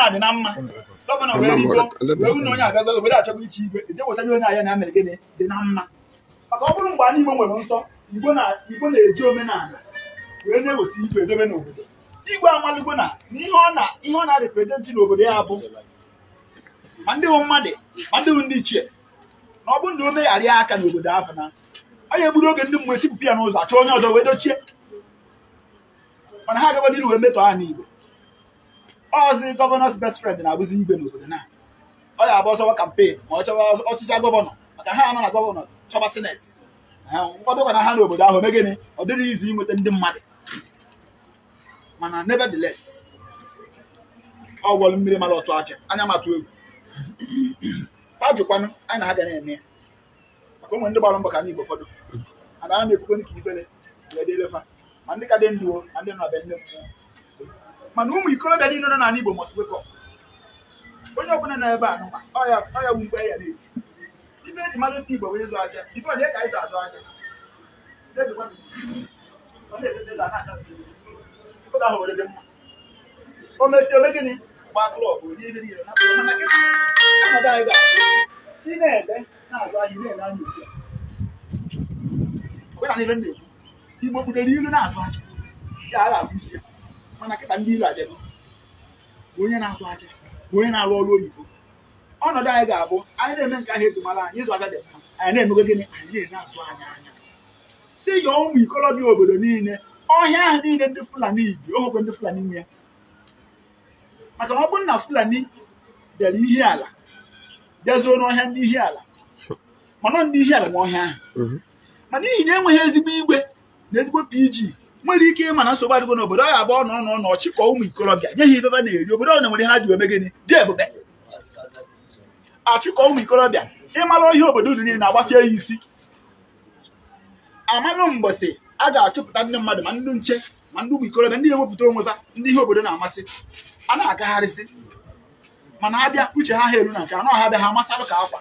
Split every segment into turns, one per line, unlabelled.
a dị na mma. Gọvanọ wee rigo wee hụ na onye abịago obodo achọghị ichi igwe, eje wetara onye ahịa na mere gịnị dị na mma. Maka ọ bụrụ mgbe anyị Igbo nwere nsọ, Igbo na Igbo na-eji omenala wee na-eweta igwe edobe n'obodo. Igwe amalụgo na ihe ọ na-represent n'obodo ya bụ ma ndị bụ mmadụ, ma ndị bụ ndị ichie, na ọ bụrụ na o megharịa aka n'obodo ahụ, na ọ ya egburu oge, ndị mmụọ etipụpụ ya n'ụzọ, achọ onye ọzọ wee dochie. Mana ha agakwa n'iru wee metọọ ha n'Igbo. Ọzi governor's best friend na-abụzi igwe n'obodo, na ọ ya abụ ọsọwa campaign, ma ọ chọwa ọchịchị gọvanọ, maka ha nọ na gọvanọ chọba senate nkwado na ha n'obodo ahụ. Ome gịnị? Ọ dịrị izu inweta ndị mmadụ. Mana nevertheless, ọ gwọrọ mmiri mara ọtụ aka anya matụ egwu ajụkwanụ anyị na ha ga na-eme ya, maka ụmụ ndị gbara mbọ ka n'Igbo ụfọdụ ana a na-ekwukwe ka ifere wee dịrị fa, ma ndị ka dị ndụ, ma ndị nọ na be ndị mmụọ. Mana ụmụ ikorobịa niile nọ n'ala Igbo must wake up. Onye ọbụla nọ ebe a nụma ọya ọya wu mgbe ya na-eti ife eji mmadụ ndị Igbo wee ịzụ ahịa. Ife onye ka anyị azụ ahịa, ọ na-etete ego a na-acha oge ahụ were dị mma. O mesie, ome gịnị, gbaa club, rie ihe niile na mana kịta ọnọdụ anyị ga ị na-ele na-azụ ahịa, ị na-ele anya otu a. Ọ na ife m na-ekwu, Igbo kpudere ilu na-azụ ahịa ya a ga-abụ isi ya. Mana kịta ndị ilu abịago, bụ onye na-azụ ahịa, bụ onye na-arụ ọrụ oyibo. Ọnọdụ anyị ga-abụ anyị na-eme nke ahụ eji mara anyị, ịzụ ahịa dị mma. Anyị na-emego gịnị? Anyị na-ene azụ anya anya si yọọ ụmụ ikorobịa obodo niile, ọhịa ahụ niile ndị Fulani bi, ohokwe ndị Fulani nwe ya. Maka na ọ bụrụ na Fulani bịara ihe ala bịazuo n'ọhịa ndị ihe ala, mana ndị ihe ala nwe ọhịa ahụ. Mana n'ihi na enweghị ezigbo igwe na ezigbo PG nwere ike ịma na nsogbu adịgo n'obodo, ọ ya abụọ nọ nọ nọ ọchịkọ ụmụ ikorobịa nye ha ife ha na-eri. Obodo ọbụla nwere ha ji eme gịnị dị ebube. Achịkọ ụmụ ikorobịa, ịmara ihe obodo unu niile agbafie ya isi, amalụ mbọsị a ga-achụpụta ndị mmadụ, ma ndị nche, ma ndị ụmụ ikorobịa, ndị na-ewepụta onwe ha, ndị ihe obodo na-amasị, a na-agagharịsị. Mana abịa uche ha ha eru na nke anọ ha bịa ha amasalụ ka akwa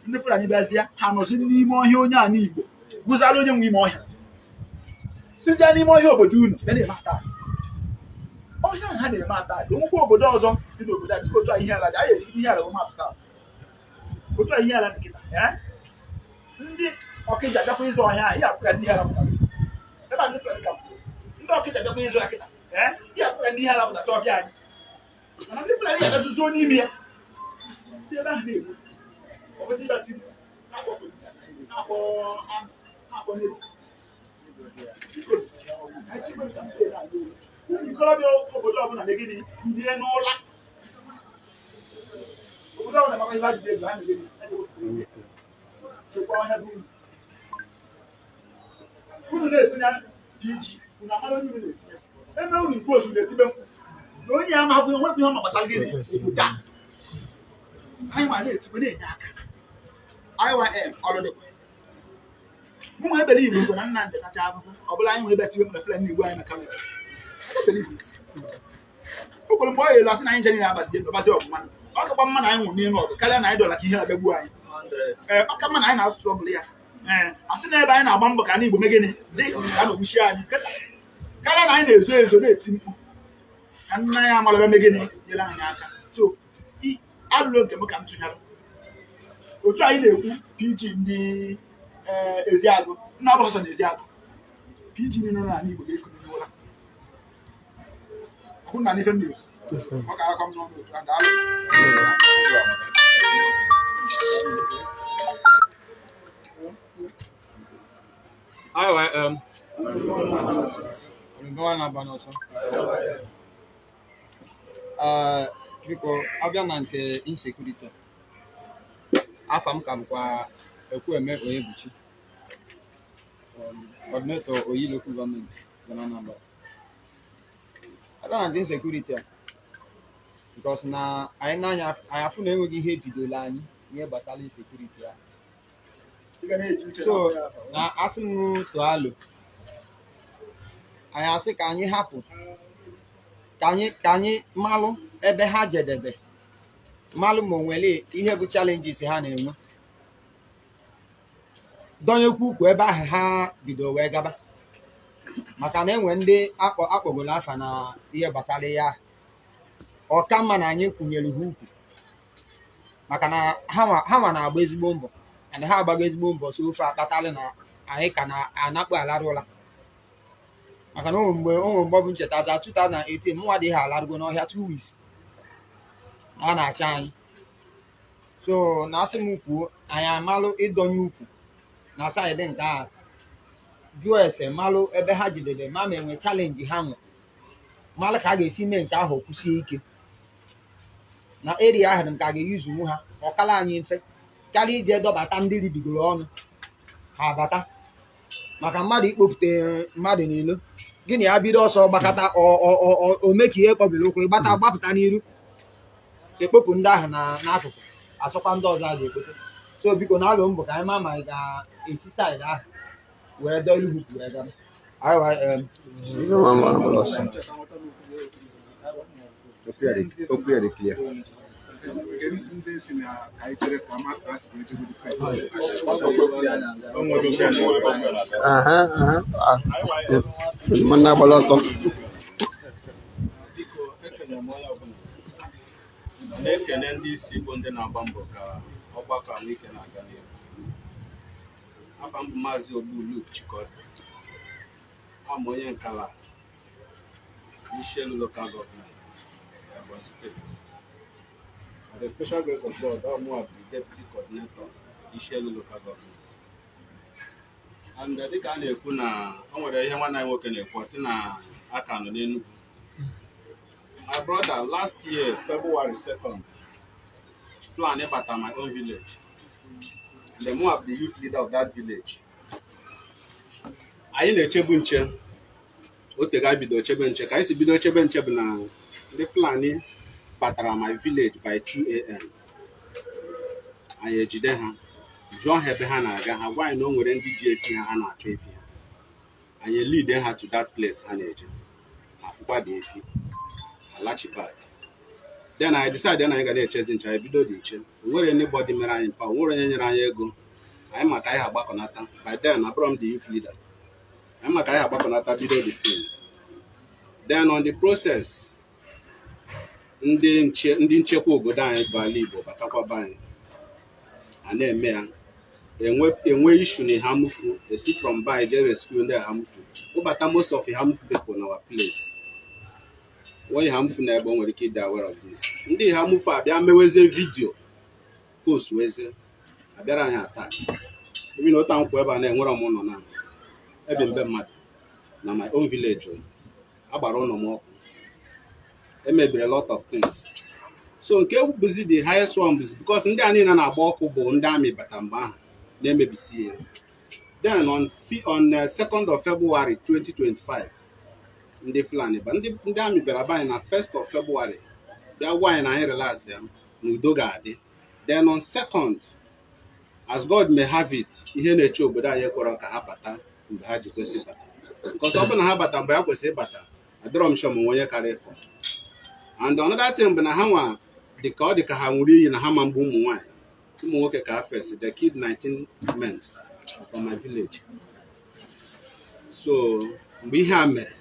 ndị Fulani bịazie, ha nọzi n'ime ọhịa onye ala Igbo gụzara onye nwe ime ọhịa, sizie n'ime ọhịa obodo unu bịa na-eme attack. Ọhịa ahụ ha na-eme attack, onwekwa obodo ọzọ dị n'obodo a, dịka otu a ihe ala dị, anyị ejigide ihe ala wee matụ taa. Otu a ihe ala dị kịta, ee, ndị Ọkịja bịakwa ịzụ ọhịa ahụ, ihe akwụ ka ndị ihe ala pụtara ebe a. Ndị Fulani ka ndị Ọkịja bịakwa ịzụ ya kịta, ee, ihe akwụ ka ndị ihe ala pụtasị ọbịa anyị. Mana ndị Fulani ya gazuzo n'ime ya, si ebe ahụ na-egbu ọbụdị ịba tiri na-akpọ polisi, na-akpọ army, na-akpọ navy. Biko, ka anyị chekwa ka ndị na-aga elu. Ụmụ ikorobịa obodo ọbụla na gịnị kulie n'ụla. Obodo ọbụla maka ihe ha jide ego ha na gịnị ha na-ewepụta ego chekwaa ọhịa bụ unu. Unu na-etinye PG, unu amara onye unu na-etinye. Ebe unu ikwu otu na-etibe mkpu na onye ya amaghị onwekwa ihe ọma gbasara gịnị obodo a anyị ma na-etikwe na-enye aka. IYM ọrụ dịkwa mụ nwa ebele Igbo na Nnamdị kacha ahụhụ ọ bụla anyị nwe ebe tiwe m na Fulani Igbo anyị na camera. I don't believe it. O kwere mgbe ọ elu asị na anyị nche niile abazi abazi ọgụ, mmanụ ọ kakwa mma na anyị nwụrụ n'elu ọgụ karịa na anyị dọla ka ihe abịagbuo anyị. Ee, ọ ka mma na anyị na-asụ ọbụla ya. Ee, asị na ebe anyị na-agba mbọ ka anyị Igbo mee gịnị dị ka na ogbuchi anyị karịa na anyị na-ezo ezo na-eti mkpu ka nna ya amara ebe mee gịnị nyere anyị aka. So alụlo nke m ka m tụnyere otu anyị na-ekwu PG ndị ee Eziagụ nna ọbụ ọsọ na Eziagụ PG niile nọ n'ala Igbo ga-ekuru n'ụra. Ọ bụrụ na n'ife m na-ekwu, ọ ga-akọ m n'ọnụ otu a. Daalụ.
IYM. Gawa na-agba n'ọsọ. Ee, biko, abịa na nke insecurity, afa m ka bụkwa Ekwueme Onyebuchi, coordinator Oyi Local Government dị na Anambra. Abịa na nke insecurity a, because na anyị n'anya anyị afụ na enweghị ihe ebidola anyị ihe gbasara insecurity a.
Ị ga na-eji uche
So na asị m tụọ alo, anyị asị ka anyị hapụ ka anyị malụ ebe ha jedebe, malụ ma o nwere ihe bụ challenges ha na-enwe, dọnyekwu ukwu ebe ahụ ha bido wee gaba, maka na enwe ndị akpọgolo afa na ihe gbasara ihe ahụ. Ọka mma na anyị kwụnyere ha ukwu, maka na ha nwa na-agba ezigbo mbọ, and ha agbago ezigbo mbọ. So ofe akpatalị na anyị ka na-anakpu alarụ ụla, maka na o nwere mgbe ọ bụ ncheta za 2018, mụnwa dị ha alarụgo n'ọhịa 2 weeks a na-achọ anyị. So na asị m kwuo, anyị amalụ ịdọnye ukwu na side nke a, jụọ ese, malụ ebe ha jidere, ma enwe challenge ha nwe, malụ ka a ga-esi mee nke ahụ kwụsie ike na area ahụ nke a ga-eyuzunwu ha. Ọkala anyị mfe karịa ije dọbata ndị ribigoro ọnụ ha abata, maka mmadụ ikpopụta mmadụ n'ilo gị na ya bido ọsọ gbakọta ome ka ihe kpọbiri ụkwụ ịgbata gbapụta n'iru, ekpopụ ndị ahụ na n'akụkụ, achọkwa ndị ọzọ a ga-ekpote. So biko, na alụ mbọ ka anyị ma ma anyị ga-esi side ahụ wee dọọ ihu wee gaba. IYM.
Okwu ya dị clear.
Ndị si na anyị chere ka ama ka a si wee jegodi first.
Aha, aha. Ah, mmanụ agbala ọsọ.
Biko, ekene m onye ọbụla, na-ekene ndị isi bụ ndị na-agba mbọ ka ọgbakọ ahụike na-aga n'ihu. Afa m bụ Maazị Ogbu Luke Chikọta. Abụ m onye Nkala, Ishielu Local Government, Ebonyi State. By the special grace of God, I'm the deputy coordinator, Ishielu Local Government. And dịka a na-ekwu na o nwere ihe nwanne anyị nwoke na-ekwu, ọ sị na aka nọ n'Enugu. My brother, last year, February 2nd, Fulani bata my own village. And the mụ the youth leader of that village. Anyị na-echebu nche. Otego anyị bido chebe nche. Ka anyị si bido chebe nche bụ na ndị Fulani batara my village by 2 a.m. Anyị ejide ha, jụọ ha ebe ha na-aga. Ha gwa anyị na o nwere ndị ji efi ha, ha na-achọ efi ha. Anyị lead ha to that place ha na-eje. Ha fụkwa dị efi. Alachi back. Then I decide na anyị ga na-echezi nche. Anyị bido dị nche. O nwere anybody mere anyị mpa, o nwere onye nyere anyị ego. Anyị maka anyị agbakọnata. By then, abụrọ m the youth leader. Anyị maka anyị agbakọnata, bido the thing. Then on the process, ndị nche, ndị nchekwa obodo anyị bụ ala Igbo batakwa be anyị. A na-eme ya. Enwe issue na Ihamufu, esi from be anyị jee rescue ndị Ihamufu. Kpụbata most of Ihamufu people na our place. Onye Ihamufu na ebe o nwere ike ịdị aware of this. Ndị Ihamufu abịa mewezie video post wezie abịara anyị attack. Ebi na ụta nkwụ ebe a na-enwere m ụlọ na ebi mbe mmadụ na my own village o. Agbara ụlọ m ọkụ. Emebiri a lot of things. So nke bụzi the highest one bụzi because ndị a niile na-agba ọkụ bụ ndị amị bata mgbe ahụ na-emebisi ya. Then on 2nd of February 2025, ndị Fulani ba ndị amị bịara be anyị na 1st of February, bịa gwa anyị na anyị relax ya, na udo ga-adị. Then on 2nd, as God may have it, ihe na-eche obodo anyị ekwerọ ka ha bata mgbe ha ji kwesị ịbata, because ọ bụrụ na ha bata mgbe ha kwesịrị ịbata, adịrọ m sure ma onwe onye karịa ịfọ. And another thing bụ na ha nwa dị ka ọ dị ka ha nwụrụ iyi na ha ma mgbu ụmụ nwaanyị, ụmụ nwoke ka ha first. They killed 19 men from my village. So mgbe ihe a mere,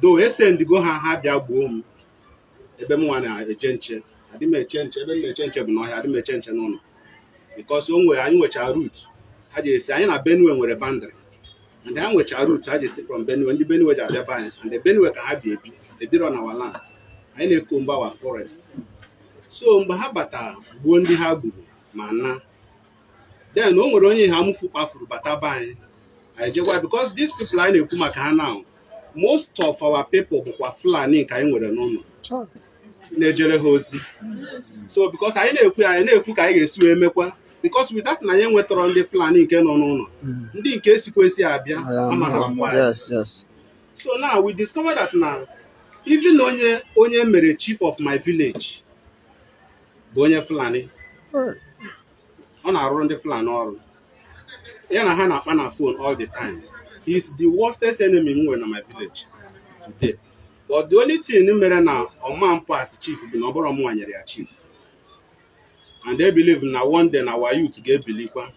do esendigo ha, ha bịa gbuo m ebe m nwa na-eche nche. Adị m eche nche ebe m na-eche nche bụ n'ọhịa. Adị m eche nche n'ụlọ, because o nwere anyị nwechara route ha ji esi. Anyị na Benue nwere boundary, and ha nwechara route ha ji esi from Benue. Ndị Benue ji abịa be anyị, and the Benue ka ha bi ebi ebiro na our land. Anyị na-eko mgba our forest. So mgbe ha batara gbuo ndị ha gburu ma na then o nwere onye Ihamufu kpafuru bata be anyị, anyị jekwa, because these people anyị na-ekwu maka ha now, most of our people bụkwa Fulani nke anyị nwere n'ụlọ na-ejere ha ozi. So because anyị na-ekwu ya, anyị na-ekwu ka anyị ga-esi wee mekwa, because without na anyị enwetọrọ ndị Fulani nke nọ n'ụlọ, ndị nke esikwa esi abịa ama ha bụkwa anyị. So now we discover that na even onye mere chief of my village bụ onye Fulani. Ọ na-arụrụ ndị Fulani ọrụ, ya na ha na-akpa na phone all the time. He is the worstest enemy m nwere na my village today. But the only thing mere na ọma mpụ as chief bụ na ọ bụrụ mụnwa nyere ya chief, and they believe na one day na our youth ga-ebilikwa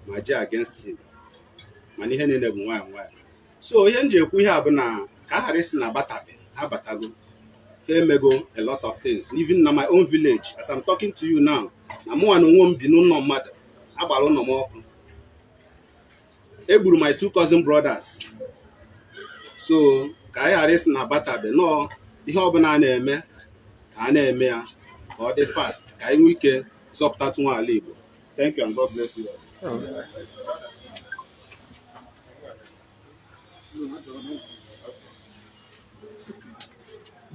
ma jee against him. Mana ihe niile bụ nwayọ nwayọ. So ihe m ji ekwu ihe a bụ na ka a ghara isi na batabe ha batago. Ha emego a lot of things, even na my own village as I'm talking to you now. Na mụnwa na onwe m bi n'ụlọ mmadụ agbara ụlọ m ọkụ, egburu my two cousin brothers. So ka anyị ghara ịsị na batabe nọọ ihe ọbụla a na-eme ka a na-eme ya ka ọ dị fast, ka anyị nwee ike zọpụtatụ nwa ala Igbo. Thank you and God bless you all.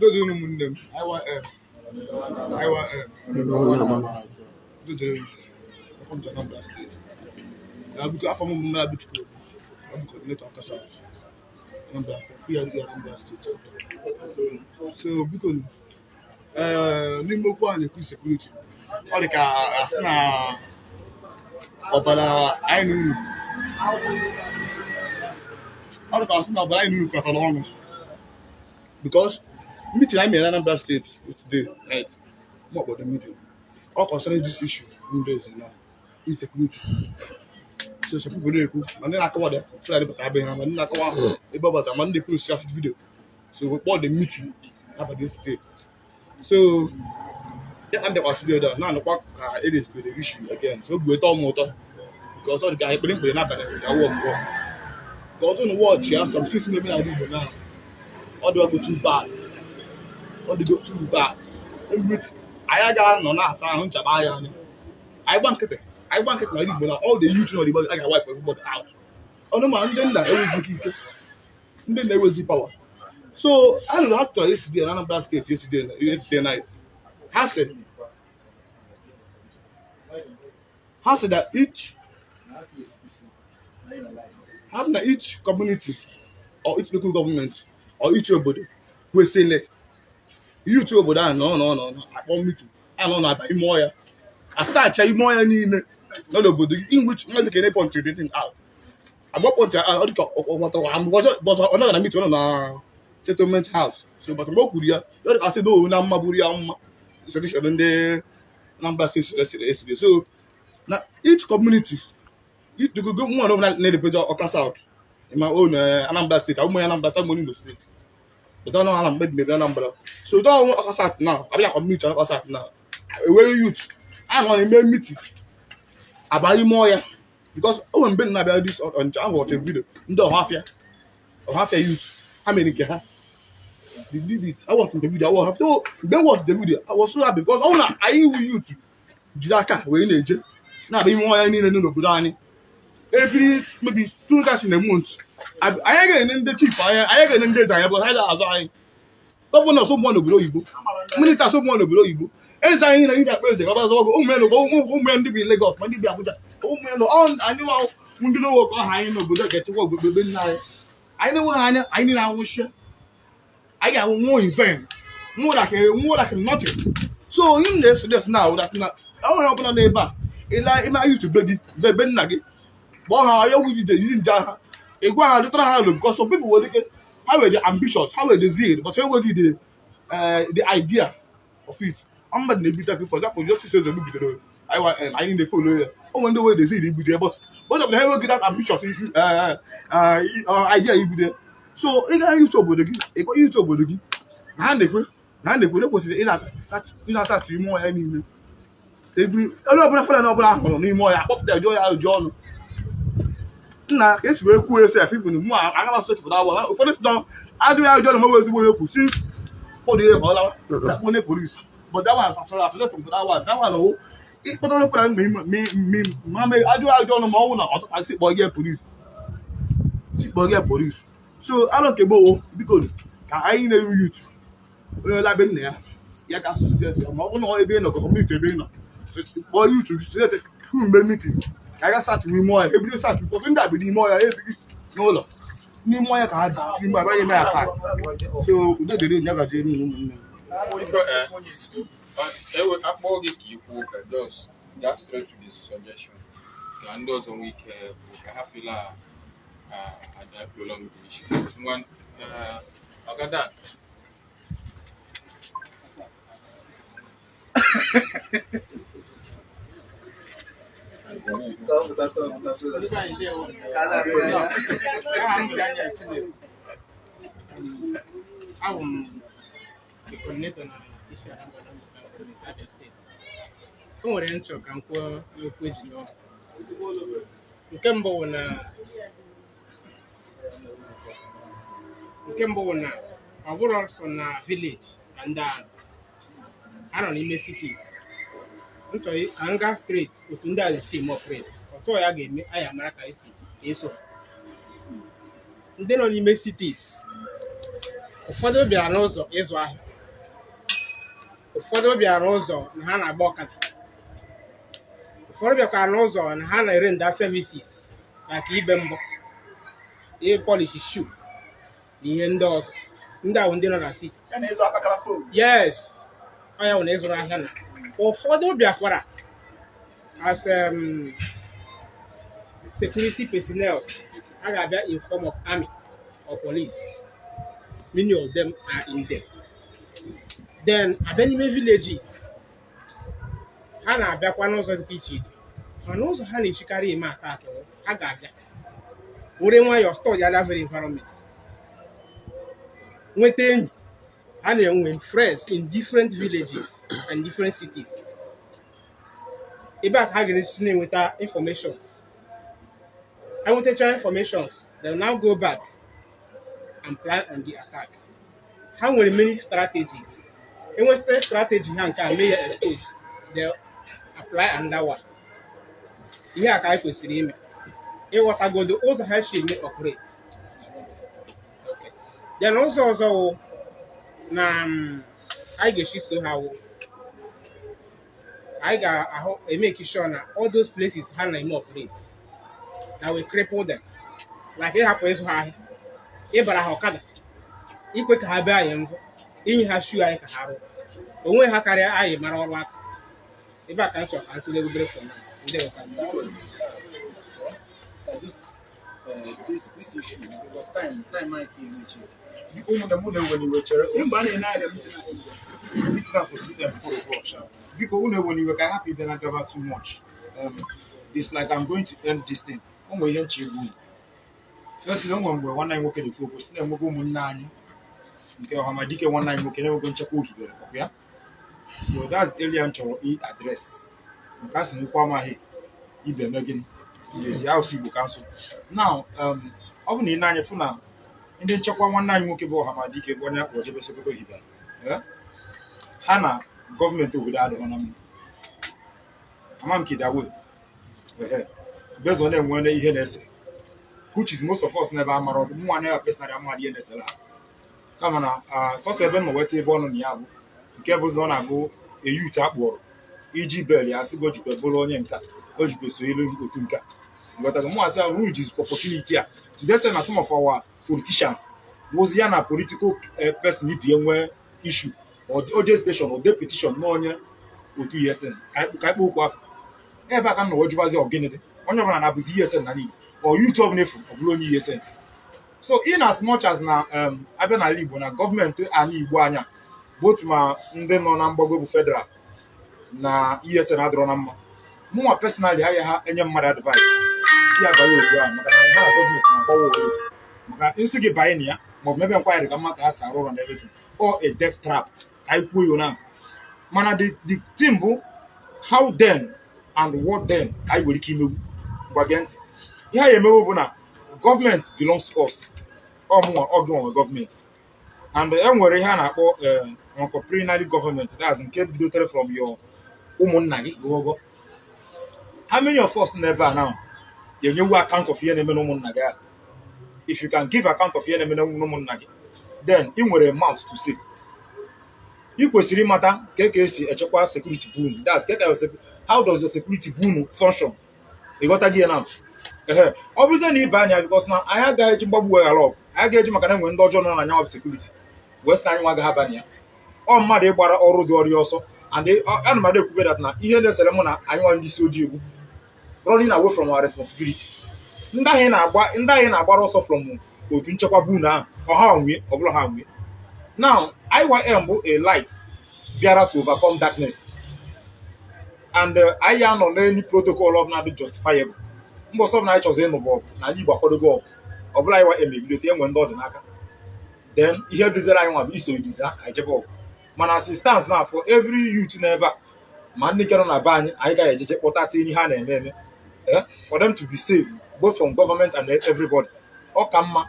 Udo dịrị ụmụnne m, IYM, IYM, udo dịrị unu. Welcome to Anambra State. Na biko, afọ m bụ Mmiri Abichukwu, I'm coordinator Awka South, Anambra, PRD Anambra State. So biko, n'ime okwu a na-ekwu security, ọ dị ka asị na ọbara anyị na unu, ọ dị ka asị na ọbara anyị na unu kọtara ọnụ. Because meeting anyị mere na Anambra State yesterday night, mụ kpọrọ meeting, all concerning this issue m raise now, insecurity. So some people na-ekwu ma ndị na-akọwa the Fulani bata abịa ha, ma ndị na-akọwa ebe ọ bata, ma ndị post ya video. So we kpọọ the meeting n'abalị yesterday. So ya ka m bịakwa studio da na-anụkwa ka e raise the issue again. So obi weta m ụtọ because ọ dị ka ekpere mkpere n'abalị ya wọ mbọ. Because unu watch ya, some things na-eme n'ala Igbo now, ọ dịwago too bad, ọ dịgo too bad. Anyị agaghị nọ na-asa ahụ nchaba anya anyị. Anyị gba nkịtị, anyị gba nkịtị n'ala Igbo na all the youth nọ n'Igbo a ga-wipe everybody out. Ọnụ ma ndị nna enwezi ike, ndị nna enwezi power. So alụrụ ha tụrụ yesterday na Anambra State yesterday night. Ha sị that each ha sị na each community or each local government or each obodo kwesịrị youth obodo ahụ nọ nọ nọ akpọ meeting, anọ na-aba ime ọhịa, asacha ime ọhịa niile nọ n'obodo gị, in which Maazị Kene point the thing out. Agba point ọ dịka ọ nọghị na meeting, ọ nọ na settlement house. So but mgbe o kwuru ya, ọ dịka asị na owu na mma buru ya mma solution ndị Anambra State esiri esiri. So na each community, each go nwa ọbụla na-erepresent Awka South in my own Anambra State, abụ m onye Anambra State, Imo State, but ọ nọ na mgbe mebe Anambra. So don't Awka South now, abịa community Awka South now, enweghị youth a nọ na-eme meeting aba ime ọhịa, because o nwere mgbe m na-abịa this Ọnịcha ahụ, watch video ndị Ọhafịa youth ha mere nke ha. They did it. I watched the video. I was happy. So mgbe m watched the video, I was so happy because ọ na anyị wu youth jiri aka wee na-eje na-abịa ime ọhịa niile nọ n'obodo anyị every maybe two times in a month. Anyị ga-enye ndị chief anyị, anyị ga-enye ndị eze anyị, bụ ha ga-azụ anyị governor ụmụ n'obodo oyibo, ministers ụmụ n'obodo oyibo, eze anyị na ndị akpa eze ka ọ bịa ụmụ ya ụmụ ya ndị bi Lagos ma ndị bi Abuja, ụmụ ya nọ anyị nwa ndị n'owe ka ọha anyị n'obodo ga-echekwa ogbegbe nna anyị. Anyị na-enweghị anya, anyị niile anwụchie, anyị ga-anwụ nwụọ in vain, nwụọ like nwụọ like nothing. So ihe m na-eso now that na onye ọbụla n'ebe a ịla ime anyị be gị be nna gị, kpọọ ha ya ogwu jide yi nje ha, ị gwa ha dụtara ha alo, because some people nwere ike ha nwere the ambitious, ha nwere the zeal, but enweghị the idea of it. Mmadụ na-ebute aka, for example, Justice Ezegbu bidoro IYM, anyị na-efollow ya. O nwere ndị nwere the zeal ibido ya, but both of them enweghị that ambitious idea ibido. So ị gaa iche obodo gị, ịkọ iche obodo gị na ha na-ekwe na ha na-ekwe na ekwesịrị ị na-asatụ ime ọhịa niile. Every onye ọbụla Fulani ọbụla hụrụ n'ime ọhịa, akpọpụta, jụọ ya ajụjụ ọnụ. Nna ka esi wee kwuo esi even mụ agaghị asụ chepụta awa ụfọdụ si na ajụ ya ajụjụ ọnụ, ma ezigbo onye kwu si kpọdụ ihe ka ọ lawa onye polisi. But that one asụ asụ that one, that one o ịkpọta onye Fulani ma ma ajụ ya ajụjụ ọnụ, ma ọ nwụ na ọtụtụ asị kpọọ gị polisi, si kpọọ gị polisi. So alụ nke gboo, biko, ka anyị na-eru youth, onye labe nna ya, ya ga asụsụ dị ma ọ bụ na ebe ị nọ ka community ebe ị nọ, kpọọ youth mgbe meeting ka a ga search n'ime ọhịa, ebido search, because ndị a bi n'ime ọhịa, ebighị n'ụlọ, n'ime ọhịa ka ha bi n'ime abịaghị eme ya taa. So udo dịrị unu, ya gaziere unu, ụmụnne m.
Biko, ewe akpọ gị ka ikwu ka just gaa straight to the suggestion ka ndị ọzọ nwee ike bụ ka ha feel ada prolong the issue. Ngwa, Oga Dan.
Aha m bụ Daniel Chinedu. Abụ m the Coordinator na Isiala Ngwa na Local Government, Abia State. O nwere nchọ ka m kwuo n'okwu eji n'ọrụ. Nke mbụ wụ na ọ bụrụ sọ na village ka ndị a nọ, a nọ n'ime cities. M chọrọ ka m gaa straight otu ndị a si eme operate. Ọsọ ya ga-eme anyị amara ka esi eso ndị nọ n'ime cities. Ụfọdụ bịara n'ụzọ ịzụ ahịa, ụfọdụ bịara n'ụzọ na ha na-agba ọkada, ụfọdụ bịakwara n'ụzọ na ha na-ere nda services maka ibe mbọ, ịpolish shoe na ihe ndị ọzọ. Ndị a bụ ndị nọ na city.
Ya na ịzụ akpakara phone.
Yes, ọ ya bụ na ịzụrụ ahịa. Na ụfọdụ bịakwara as security personnel. A ga-abịa in form of army or police. Many of them are in there. Then abịa n'ime villages, ha na-abịakwa n'ụzọ dị iche iche, mana ụzọ ha na-echikarị eme attack wụ, ha ga-abịa were nwayọọ study that very environment, nweta enyi ha na-enwe, friends in different villages and different cities. Ebe a ka ha ga-esi na-enweta informations. Ha nwetacha informations, they will now go back and plan on the attack. Ha nwere many strategies. Enweta strategy ha nke a mee ya expose, they apply another one. Ihe a ka anyị kwesịrị ime, ịghọtagodo ụzọ ha si eme operate. Okay. Then ụzọ ọzọ wụ na anyị ga-esi so ha wụ anyị ga-ahụ emake sure na all those places ha na-eme operate na we cripple them, like ịhapụ ịzụ ha ahịa, ịbara ha ọkada, ikwe ka ha bee anyị mbụ, inye ha shoe anyị ka ha rụọ onwe ha karịa anyị mara ọrụ aka. Ebe a ka m chọrọ ka m tụlee obere for now. Ndewo ka m.
This issue, because time might be reach. Biko, ụmụnne m, unu ewe n'iwe, chere mgbe a na-ene anya meeting a kwụsịrị 4 o'clock sha. Biko, unu ewe n'iwe ka anyị hapụ ịbịa na gaba too much. It's like I'm going to end this thing. O nwere ihe nche egwu unu. Firstly, o nwere mgbe nwanne anyị nwoke na-ekwu okwu si na-enwego ụmụnne anyị nke ọhamadike, nwanne anyị nwoke na-enwego nchekwa ohibere ọkụ ya. So that's the area m chọrọ i address, nke a sị na okwu amaghị ibe eme gịnị ezi asụsụ Igbo ka nsụ. Now, ọ bụ na ị na-anya fụ na ndị nchekwa nwanne anyị nwoke bụ ọhamadike, bụ onye akpọrọ jebe Sokoto hibere, ha na gọọmenti obodo adịghị na mma. Ama m ka ịdawe ehe based on na-enwe ihe na-ese, which is most of us n'ebe amara ọdụ mụnwa na personally ama ihe na-esere ha, kama na sọsọ ebe m nọ weta ebe ọ nọ na ya bụ nke bụzi na ọ na-abụ eyut akpọrọ iji bel ya sị gị o jikwe bụrụ onye nka, o jikwe so ilu otu nka nghọtago. Mụ asị ahụ jizi opportunity a to say na some of our politicians wụzi ya na political person ibie nwee issue, o jee station o dee petition na onye otu ESN ka anyị kpọọ okwu afọ ebe a ka m nọ wee jụbazi ọgịnị dị onye ọbụla na-abụzi ESN na niile or youth ọbụla efu ọ bụrụ onye ESN. So in as much as na abịa n'ala Igbo na gọọmenti ala Igbo anya both ma ndị nọ na mgbago bụ federal na ESN adịrọ na mma, mụnwa personally agaghị ha enye mmadụ advice si ya banye otu ahụ, maka na ha na gọọmenti na-agbawa obodo, maka nsị gị banye na ya maọbụ mebe nkwanyere ka mma ka ha si arụ ọrụ na everything or a death trap ka anyị kwuo ya na. Mana the thing bụ how then and what then ka anyị nwere ike imegbu. Gwa gee ntị, ihe anyị emewo bụ na gọọmenti belongs to us. Ọ mụnwa, ọ gị nwe gọọmenti, and e nwere ihe a na-akpọ entrepreneurial government, that's nke bidotere from your ụmụnna gị gụgụgụ. How many of us n'ebe a now enyewu account of ihe na-eme n'ụmụnna gị a? If you can give account of ihe na-eme n'ụmụnna gị, then ị nwere mouth to say. Ị kwesịrị ịmata ka esi echekwa security boom, that's ka how does your security boom function. Ịghọta gị ya na ehe ọ bụrụzie na ibe anya, because na anyị agaghị eji mgbagbu weghara ọgụ, anyị ga-eji maka na enwere ndị ọjọọ nọ na anyanwụ security wee sị na anyị nwa agaghị aba na ya. Ọ mmadụ ịgbara ọrụ dị ọrịa ọsọ, and ana m ada ekwube that na ihe na-esere mụ na anyị nwa ndị isi ojii egwu running away from our responsibility. Ndị ahụ na-agba, ndị anyị na-agbara ọsọ from otu nchekwa bunu ahụ, ọha nwee ọ bụla ha nwee. Now, IYM bụ a light bịara to overcome darkness, and anyị anọ n'elu protocol ọbụla dị justifiable. Mbọsọ ọbụla anyị chọzọ ịnụ bụ ọgụ na anyị Igbo akwadogo ọgụ ọbụla, IYM ebido enwe ndị ọdịnaka. Then ihe dịzere anyị nwa bụ iso idizi ha anyị jebe ọgụ. Mana
Mana as it stands now, for every youth n'ebe a, ma ndị nke nọ na be anyị, anyị gaghị ejeje kpọta tinye ihe a na-eme eme, for them to be safe both from government and everybody, ọ ka mma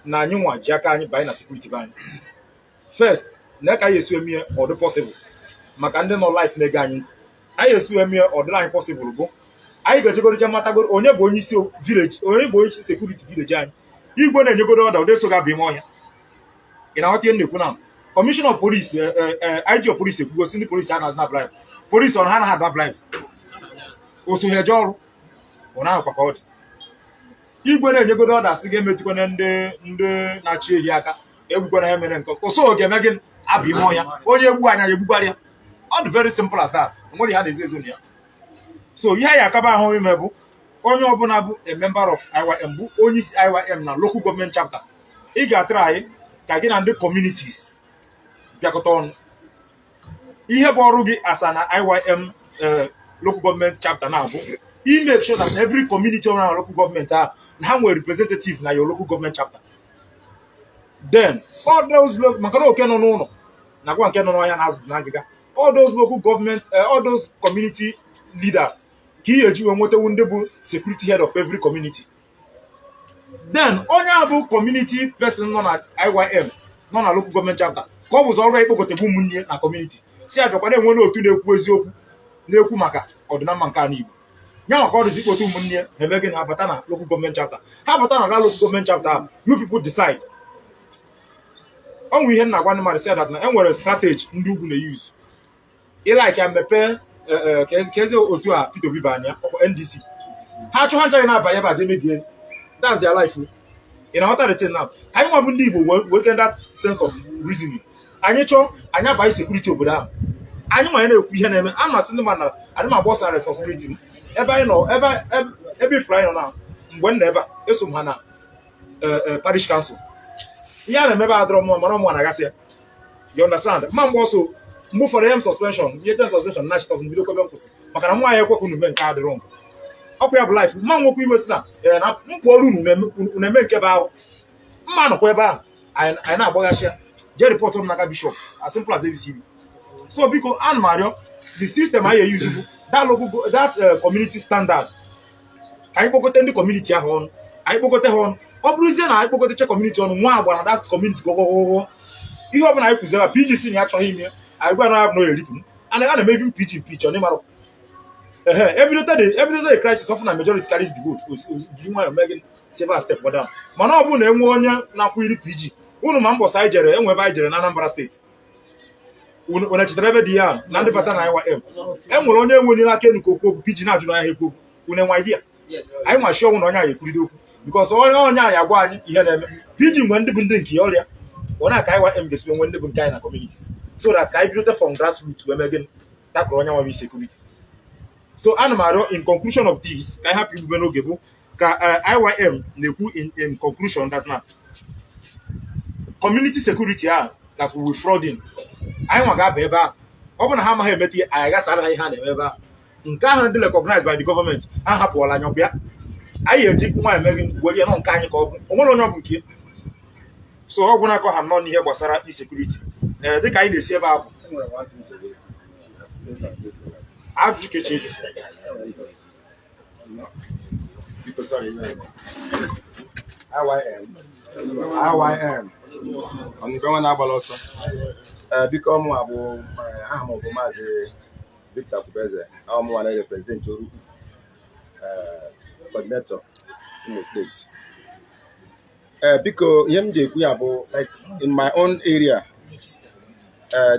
na anyị nwa ji aka anyị banye na security be anyị first. Na ka anyị esi eme ihe ọ dị possible maka ndị nọ life na-ege anyị ntị, anyị esi eme ihe ọ dịrị anyị possible bụ anyị ga-ejegoro je matagoro onye bụ onye isi village, onye bụ onye isi security village anyị. Igwe na-enyegoro ọda ụdị so ga-abụ ime ọhịa. Ị na-aghọta ihe m na-ekwu na commissioner of police, IG of police ekwugo si ndị police anaghị na bribe. Police ọ na ha anaghị ada bribe o so ha eje ọrụ ọ na-ahụkwa ka ọ dị. Igwe na-enyegodo ọda sị ga-emetụkwana ndị na-achị ehi aka, egbukwana ha mere nke ụsọ ga-eme gịnị abụ ime ọhịa. Onye egbu anya ya egbukwara ya. Ọ dị very simple as that. Nwere ihe a na-ezo ezo na ya. So ihe anyị akaba ahụ ime bụ onye ọbụla bụ a member of IYM, bụ onye isi IYM na local government chapter, ị ga-atara anyị ka gị na ndị communities bịakọta ọnụ. Ihe bụ ọrụ gị asa na IYM local government chapter na-abụ i make sure that every community ọbụla na local government ahụ na ha nwere representative na your local government chapter. Then all those maka na oke nọ n'ụlọ nakwa nke nọ n'ọhịa na-azụ na ngịga, all those local government, all those community leaders ka ị ga-eji wee nwetawu ndị bụ security head of every community. Then onye a bụ community person nọ na IYM nọ na local government chapter, ka ọ bụzi ọrụ ya ikpokọtagbu ụmụnne na community si abịakwa na-enwe n'otu na-ekwu eziokwu, na-ekwu maka ọdịnamma nke ala Igbo ya, maka ọ dịzi ikpote ụmụnne ya na-eme gị na-abata na local government chapter. Ha bata na local government chapter ahụ, you people decide. Ọ nwe ihe m na-agwa ndị mmadụ sị that na e nwere strategy ndị ugwu na-use ịlike ya mepee ka eze otu a Peter Obi banye ọkwa NDC. Ha chụ ha nchaghị na-abanye ebe a jee mebie. That's their life o. Ị na-aghọta the thing now? Anyị nwa bụ ndị Igbo wee that sense of reasoning. Anyị chọọ anyị abanye security obodo ahụ, anyị nwa ya na-ekwu ihe na-eme. A na-asị ndị mmadụ na adị m agba ọsọ na responsibility m ebe anyị nọ, ebe ifuru anyị nọ na mgbe m nọ ebe a, eso m ha na parish council. Ihe a na-emebe adọrọ mma, mana ọmụ na-agasị ya, you understand? Ma mgbe ọsọ mgbe ụfọdụ ihe m suspension, ihe chen suspension na chịtasị bido kwebe nkwụsị maka na nwa ya ekwekwa unu mee nke adịrọ mbụ. Ọkwa ya bụ life mma nwekwa iwe si na ee na mpụ ọrụ unu unu eme nke bụ ahụ mma nọkwa ebe ahụ anyị na-agbaghachi ya jee report m n'aka bishop, as simple as ABCD. So biko, ana m arịọ, the system anyị e use bụ that local that community standard, ka anyị kpọkọta ndị community ahụ ọnụ. Anyị kpọkọta ha ọnụ, ọ bụrụzie na anyị kpọkọtacha community ọnụ nwa agba na that community gọgọgọgọ, ihe ọbụla anyị kụziri PGC na ya achọghị ime, anyị gwa na ya bụ na ọ eripụ m a na-eme even PG impeach ọ n'ịmarụ ehe ebidote the crisis of na majority carries the vote, jiri nwayọọ mee gịnị save step down. Mana ọ bụrụ na enwe onye na-akwụiri PG unu, ma mbọsị anyị jere enwe ebe anyị jere na Anambra State, unu echetara ebe dị ya na ndị bata na IYM, e nwere onye enwere n'aka enu ka okwu okwu PG na-ajụ na ya ekwu okwu. Unu enwe idea? Anyị nwa shi ọnwụ na onye anyị ekwuride okwu because onye anyị agwa anyị ihe na-eme. PG mgbe ndị bụ ndị nke ya ọrịa ọ na-aka IYM ga-esi nwe ndị bụ nke anyị na communities so that ka anyị bidote from grassroots wee mee gịnị takụrụ onye nwa security. So ana m arịọ, in conclusion of this, ka anyị hapụ igbube n'oge, bụ ka IYM na-ekwu in conclusion that na community security a that we will frauding, anyị nwa ga-aba ebe ahụ. Ọ bụ na ha amaghị emeta ihe, anyị agasara ha ihe a na-eme ebe ahụ. Nke ahụ dị recognized by the government, ha hapụọla anyị ọbịa, anyị eji nwa eme gị were ya nọ nke anyị ka ọ bụ o nwere onye ọ bụ nke ya. So ọ gwụna akọ ha nọ n'ihe gbasara insecurity, ee, dịka anyị na-esi ebe ahụ ajụjụ ka echi eju.
Biko, sorry. IYM. IYM. Ọnụbe nwa na-agbala ọsọ. Ee, biko, ọmụ bụ aha m bụ Maazị Victor Kwubeze. Ọmụnwa na-represent Oru East, coordinator Imo State. Ee, biko, ihe m ji ekwu ya bụ, like in my own area,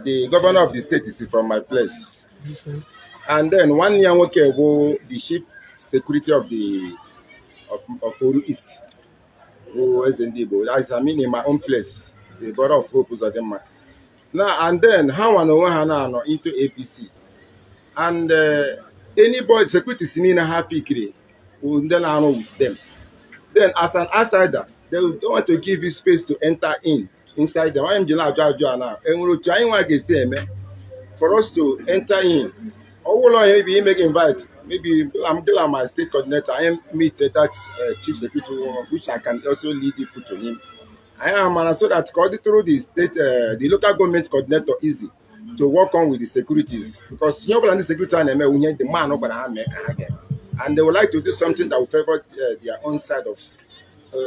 the governor of the state is from my place. And then one ya nwoke bụ the chief security of Oru East, bụ eze ndị Igbo. As I mean, in my own place, the brother of Hope Uzodimma. Now and then, ha nwa na onwe ha na-anọ into APC. And anybody security si niile ha pikiri bụ ndị na-arụ with them. Then as an outsider, they don't want to give you space to enter in inside them. Onye m ji na-ajụ ajụ a na enwere otu anyị nwa ga-esi eme for us to enter in? Ọ bụrụ maybe ime gị invite, maybe I'm still my state coordinator, I meet that chief security, which I can also lead people to him. Anyị amara so that ka ọ dịtụrụ the state the local government coordinator easy to work on with the securities, because ihe ọbụla ndị security a na-eme, ihe the man gwara ha mee ka ha ga-eme, and they would like to do something that will favor their own side of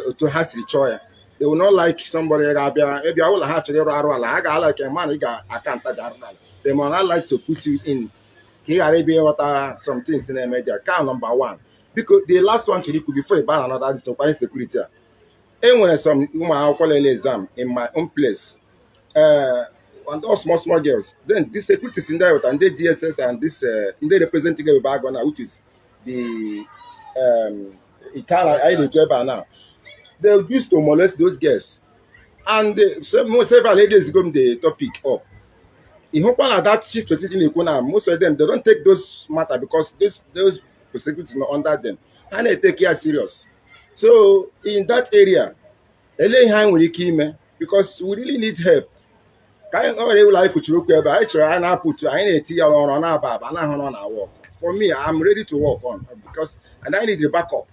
otu ha siri chọọ ya. They will not like somebody ga-abịa ebe ụlọ ha chọrọ ịrụ arụ ala ha ga-ala ka man ị ga-akanta dị arụ ala. They might not like to put you in ka ị ghara ịbịa ịghọta some things na-eme there. Ka number one, biko, the last one chọrọ ikwu before ị baa na another this okwa insecurity a, e nwere some ụmụ akwụkwọ lele exam in my own place, and all small small girls. Then the securities ndị wetara ndị DSS and this ndị representing Ebube Agụ na, which is the Ikala anyị na-ekwu ebe a now, they used to molest those girls, and several ladies go the topic up. Ịhụkwa na that chief security na-ekwu na most of them, they don't take those matter because those securities nọ under them, ha na-etake ya serious. So in that area, elee ihe anyị nwere ike ime? Because we really need help. Ka anyị ọ nwere ụlọ anyị kwuchiri okwu ebe anyị chọrọ anyị na-apụ otu anyị na-eti ya ọrụ, ọ na-aba aba na-ahụ na ọ na-work. For me, I'm ready to work on because and I need the backup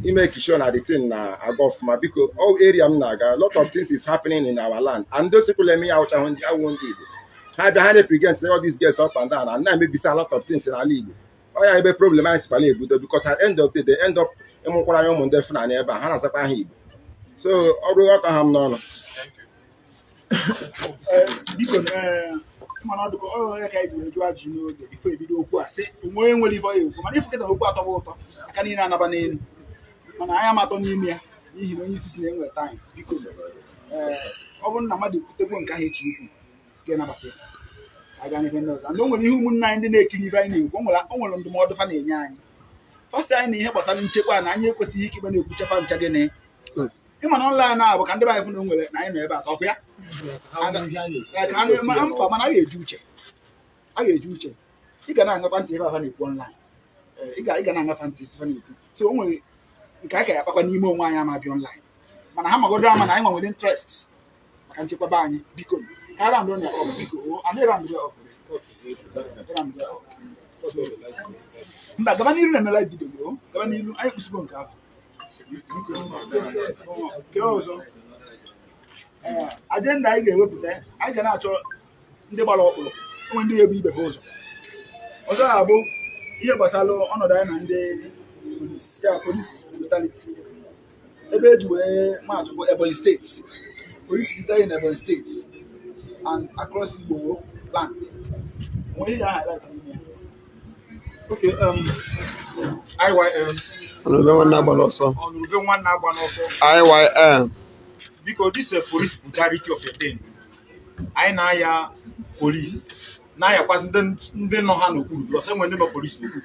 ime sure na the thing na-aga ọfụma. Biko, all area m na-aga, a lot of things is happening in our land, and those people eme ya awụchahụ ndị awụ ndị Igbo. Ha bịa, ha na-eprevent all these girls up and down and na-emebisi a lot of things n'ala Igbo. Ọ ya ebe problem anyị sikwala ebudo, because at end of the day, they end up ịmụkwara anyị ụmụ ndị Fulani ebe a ha na-azakwa aha Igbo. So ọrụ ọka ha m n'ọnụ.
Biko, mana ọ dịka ọ onye ka anyị ji wee jụọ ajụjụ n'oge before ebido okwu a, sị onwe onye nwere ife ọ ya ekwu, mana ịfụ kịta na okwu atọwa ụtọ, aka niile anaba n'elu, mana anyị amatọ n'ime ya n'ihi na onye isi si na enwe time. Biko, ee, ọ bụrụ na mmadụ ekwutekwo nke ahụ echi ikwu ga-anabata ya, aga n'ife ndị ọzọ. And o nwere ihe ụmụnne anyị ndị na-ekiri ibe anyị na-ekwu, o nwere ndụmọdụ fa na-enye anyị. Fasị anyị na ihe gbasara nchekwa na anyị ekwesịghị ikpe na-ekwuchefa ncha gịnị. Ịma na online a bụ ka ndị be anyị fụ na o nwere na anyị nọ ebe a ka ọkụ ya mfa, mana a ga-eji uche. Ị ga na-aṅakwa ntị ife afa na-ekwu online. Ị ga na-aṅafa ntị ife na-ekwu. So o nwere nke a ka ya akpakwa n'ime onwe anyị ama bịa online, mana ha magodo ama na anyị nwa nwere interest maka nchekwaba anyị. Biko, ka a round ya up. Biko, o anyị round ya up, round ya up. Mba, gaba n'iru na-eme live video o, gaba n'iru. Anyị kwụsịgo nke ahụ. Nke ọzọ, ee, agenda anyị ga-ewepụta, anyị ga na-achọ ndị gbara ọkpụrụ onwe ndị ga-ebu ibe ha ụzọ. Ọzọ ga-abụ ihe gbasara ọnọdụ anyị na ndị polisi, ya police brutality, ebe eji wee maatụ bụ Ebonyi Steeti, police brutality in Ebonyi Steeti and across Igbo land. Onwe ihe ga-highlight n'ime ya?
Okay, IYM.
Ọnụbe nwanne agbala ọsọ.
Ọnụrụbe nwanne agba n'ọsọ.
IYM.
Biko, this is police brutality of a thing. Anyị na-aya police, na-ayakwazị ndị nọ ha n'okpuru, because enwere ndị nọ police n'okpuru.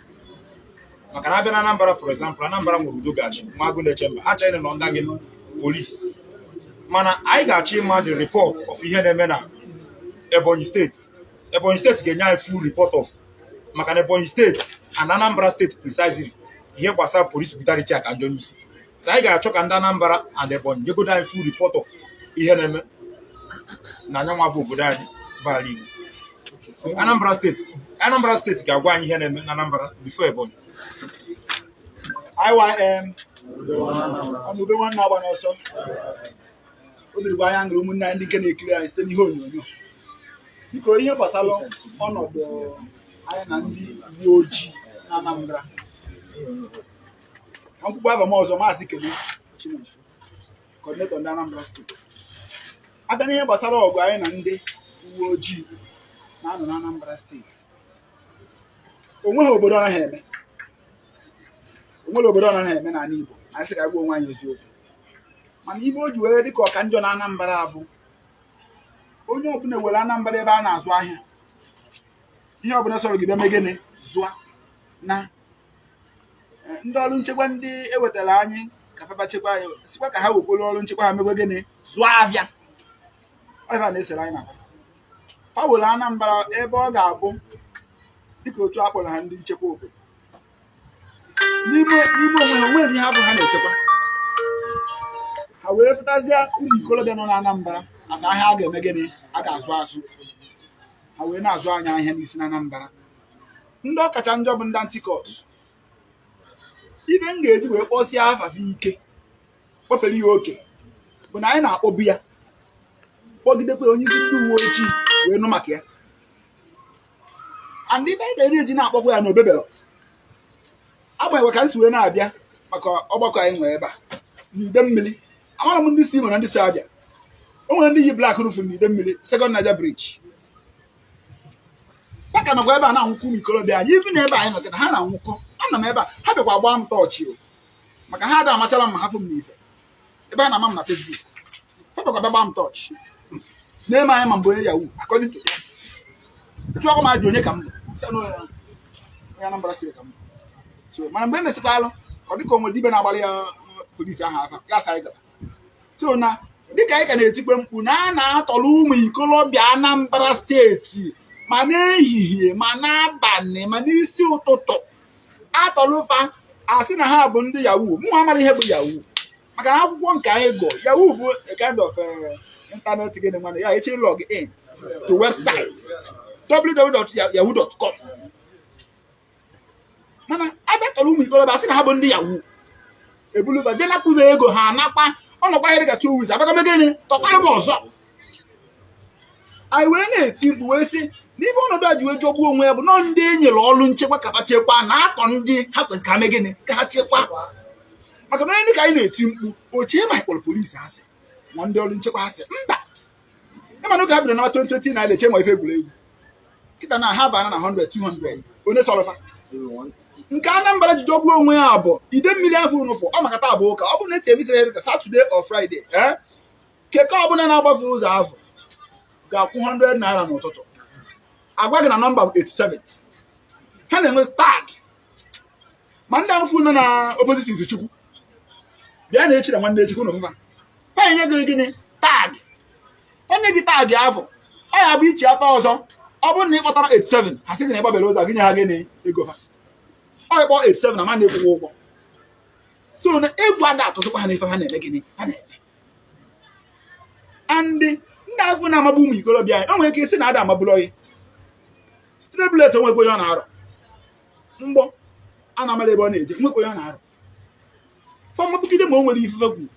Maka na abịa na Anambra, for example, Anambra nwere udo gachi, nwa agụ na-eche mba, ha chọrọ nọ ndị gị police. Mana anyị ga-achọ ịma the report of ihe na-eme na Ebonyi Steeti. Ebonyi Steeti ga-enye anyị full report of, maka na Ebonyi Steeti and Anambra Steeti precisely, ihe gbasara police brutality a ka njọ n'isi. So anyị ga-achọ ka ndị Anambra and Ebonyi nyegodo anyị full report of ihe na-eme na anyanwụ bụ obodo anyị bụ ala Igbo. So Anambra Steeti ga-agwa anyị ihe na-eme na Anambra before Ebonyi.
IYM, ọnụbe nwanne agba n'ọsọ. Obi dịkwa anyị aṅụrị, ụmụnne anyị ndị nke na-ekiri anyị site n'ihe onyonyo. Biko, ihe gbasara ọnọdụ anyị na ndị uwe ojii na Anambra, ka nkwukwu aba m ọzọ, Maazị Kene Chinonso, coordinator ndị Anambra Steeti. Abịa n'ihe gbasara ọgụ anyị na ndị uwe ojii na-anọ na Anambra Steeti, onweghị obodo ọ naghị eme, onwere obodo ọ naghị eme n'ala Igbo. Anyị sị ka anyị gwa onwe anyị eziokwu, mana ibe o ji wee dị ka ọka njọ na Anambra bụ onye ọbụla were Anambra ebe a na-azụ ahịa, ihe ọbụla sọ̀rọ̀ gị bịa mee gịnị zụa na ndị ọrụ nchekwa ndị ewetara anyị ka faba chekwa anyị, sikwa ka ha wekwere ọrụ nchekwa ha megwe gịnị, zụọ ahịa. Ọ ebe a na-esere anyị na fa were Anambra ebe ọ ga-abụ dịka otu a kpọrọ ha ndị nchekwa obodo n'ime onwe ha, onwezi ihe abụ ha na-echekwa. Ha wee fụtazie ụmụ ikolobịa nọ na Anambra asa ahịa a ga-eme gịnị, a ga-azụ azụ. Ha wee na-azụ anyị ahịa n'isi na Anambra. Ndị ọkacha njọ bụ ndị anti-cult. Ibe m ga-eji wee kpọsịa afafa ike kpọfere ya oke. Bụ na anyị na-akpọbu ya, kpọgidekwa onye isi ndị uwe ojii wee nụ maka ya. And ibe anyị ga-eri eji na-akpọkwa ya na obebere agbanyeghị ka m si wee na-abịa maka ọgbakọ anyị nwee ebe a n'ide mmiri. Amara m ndị si Imo na ndị si Abịa. O nwere ndị yi black roof n'ide mmiri, Second Niger Bridge. Ha ka nọkwa ebe a na-anwụkọ ụmụ ikorobịa anyị. Ibi na ebe anyị nọ kịta, ha na-anwụkọ. Anọ m ebe a, ha bịakwa gbaa m tọọchị o, maka ha ada amachala m ma hapụ m n'ife ebe a na-ama m na Facebook. Ha bịakwa bịa gbaa m tọọchị na-eme anyị ma mbụ onye yahoo, according to them. Jụọ m ajụ onye ka m bụ. Sị na onye Anambra siri ka m bụ. So mana mgbe e mesịkwalụ, ọ dịka onwe dibe na-agbalị ya polisi ahụ aka ya sa anyị gaba. So na dịka anyị ka na-etikwe mkpu na a na-atọrọ ụmụ ikolobịa Anambra Steeti, ma n'ehihie, ma n'abalị, ma n'isi ụtụtụ, atọlụfa asị na ha bụ ndị yahoo. Mụ amara ihe bụ yahoo, maka na akwụkwọ nke anyị gụ, yahoo bụ a kind of internet gịnị nwanne ya echi log in to website www.yahoo.com. Mana abịa tọrọ ụmụ ikolobịa, asị na ha bụ ndị yahoo, ebuluba je napụba ego ha, anakwa ọnọkwa ihe dịka 2 weeks, abịakwa gịnị tọkwara m ọzọ. Anyị wee na-eti mkpu wee sị n'ife ọnọdụ a ji wee jọgbuo onwe ya bụ nọọ ndị e nyere ọrụ nchekwa ka ha chekwaa na atọ ndị ha kwesịrị ka ha mee gịnị, ka ha chekwaa. Maka na onye dị ka anyị na-eti mkpu ochie ma anyị kpọrọ polisi asị ma ndị ọrụ nchekwa asị, mba. Ịma na oge ha bidoro na 2020 na eche ma ife egwuregwu, kịta na ha bana na 100 200 onye sọrọfa. Nke Anambra ji jọgbuo onwe ya bụ ide mmiri afọ ụnụfụ ọ maka taa bụ ụka. Ọ bụrụ na eti ebitere ka Saturday or Friday, ee, keke ọbụla na-agbafe ụzọ ahụ ga-akwụ 100 naira n'ụtụtụ. Agwa gị na nọmba bụ 87. Ha na-enwe tag ma ndị ahụ nọ na opposite Izuchukwu bịa na echi na nwanne echi ụnụ fụfa fa enye gị gịnị tag, onye gị tag ahụ ọ ya bụ ichi atọ ọzọ. Ọ bụrụ na ị kpọtara 87, ha sị gị na ịgbabere ụzọ, gị nye ha gịnị ego ha. Ọ ịkpọ 87 na ma na-ekwụkwọ ụgwọ. So na egwu ada atụzikwa ha n'ife ha na-eme gịnị ha na-eme. Andị ndị afọ na-amagbu ụmụ ikorobịa anyị, o nwere ike isi na ada amagburu oyi stray bullet, onwekwa onye ọ na-arọ mgbọ a na-amara ebe ọ na-eje, nwekwa onye ọ na-arọ fọmapụgide. Ma o nwere ifufe kwuru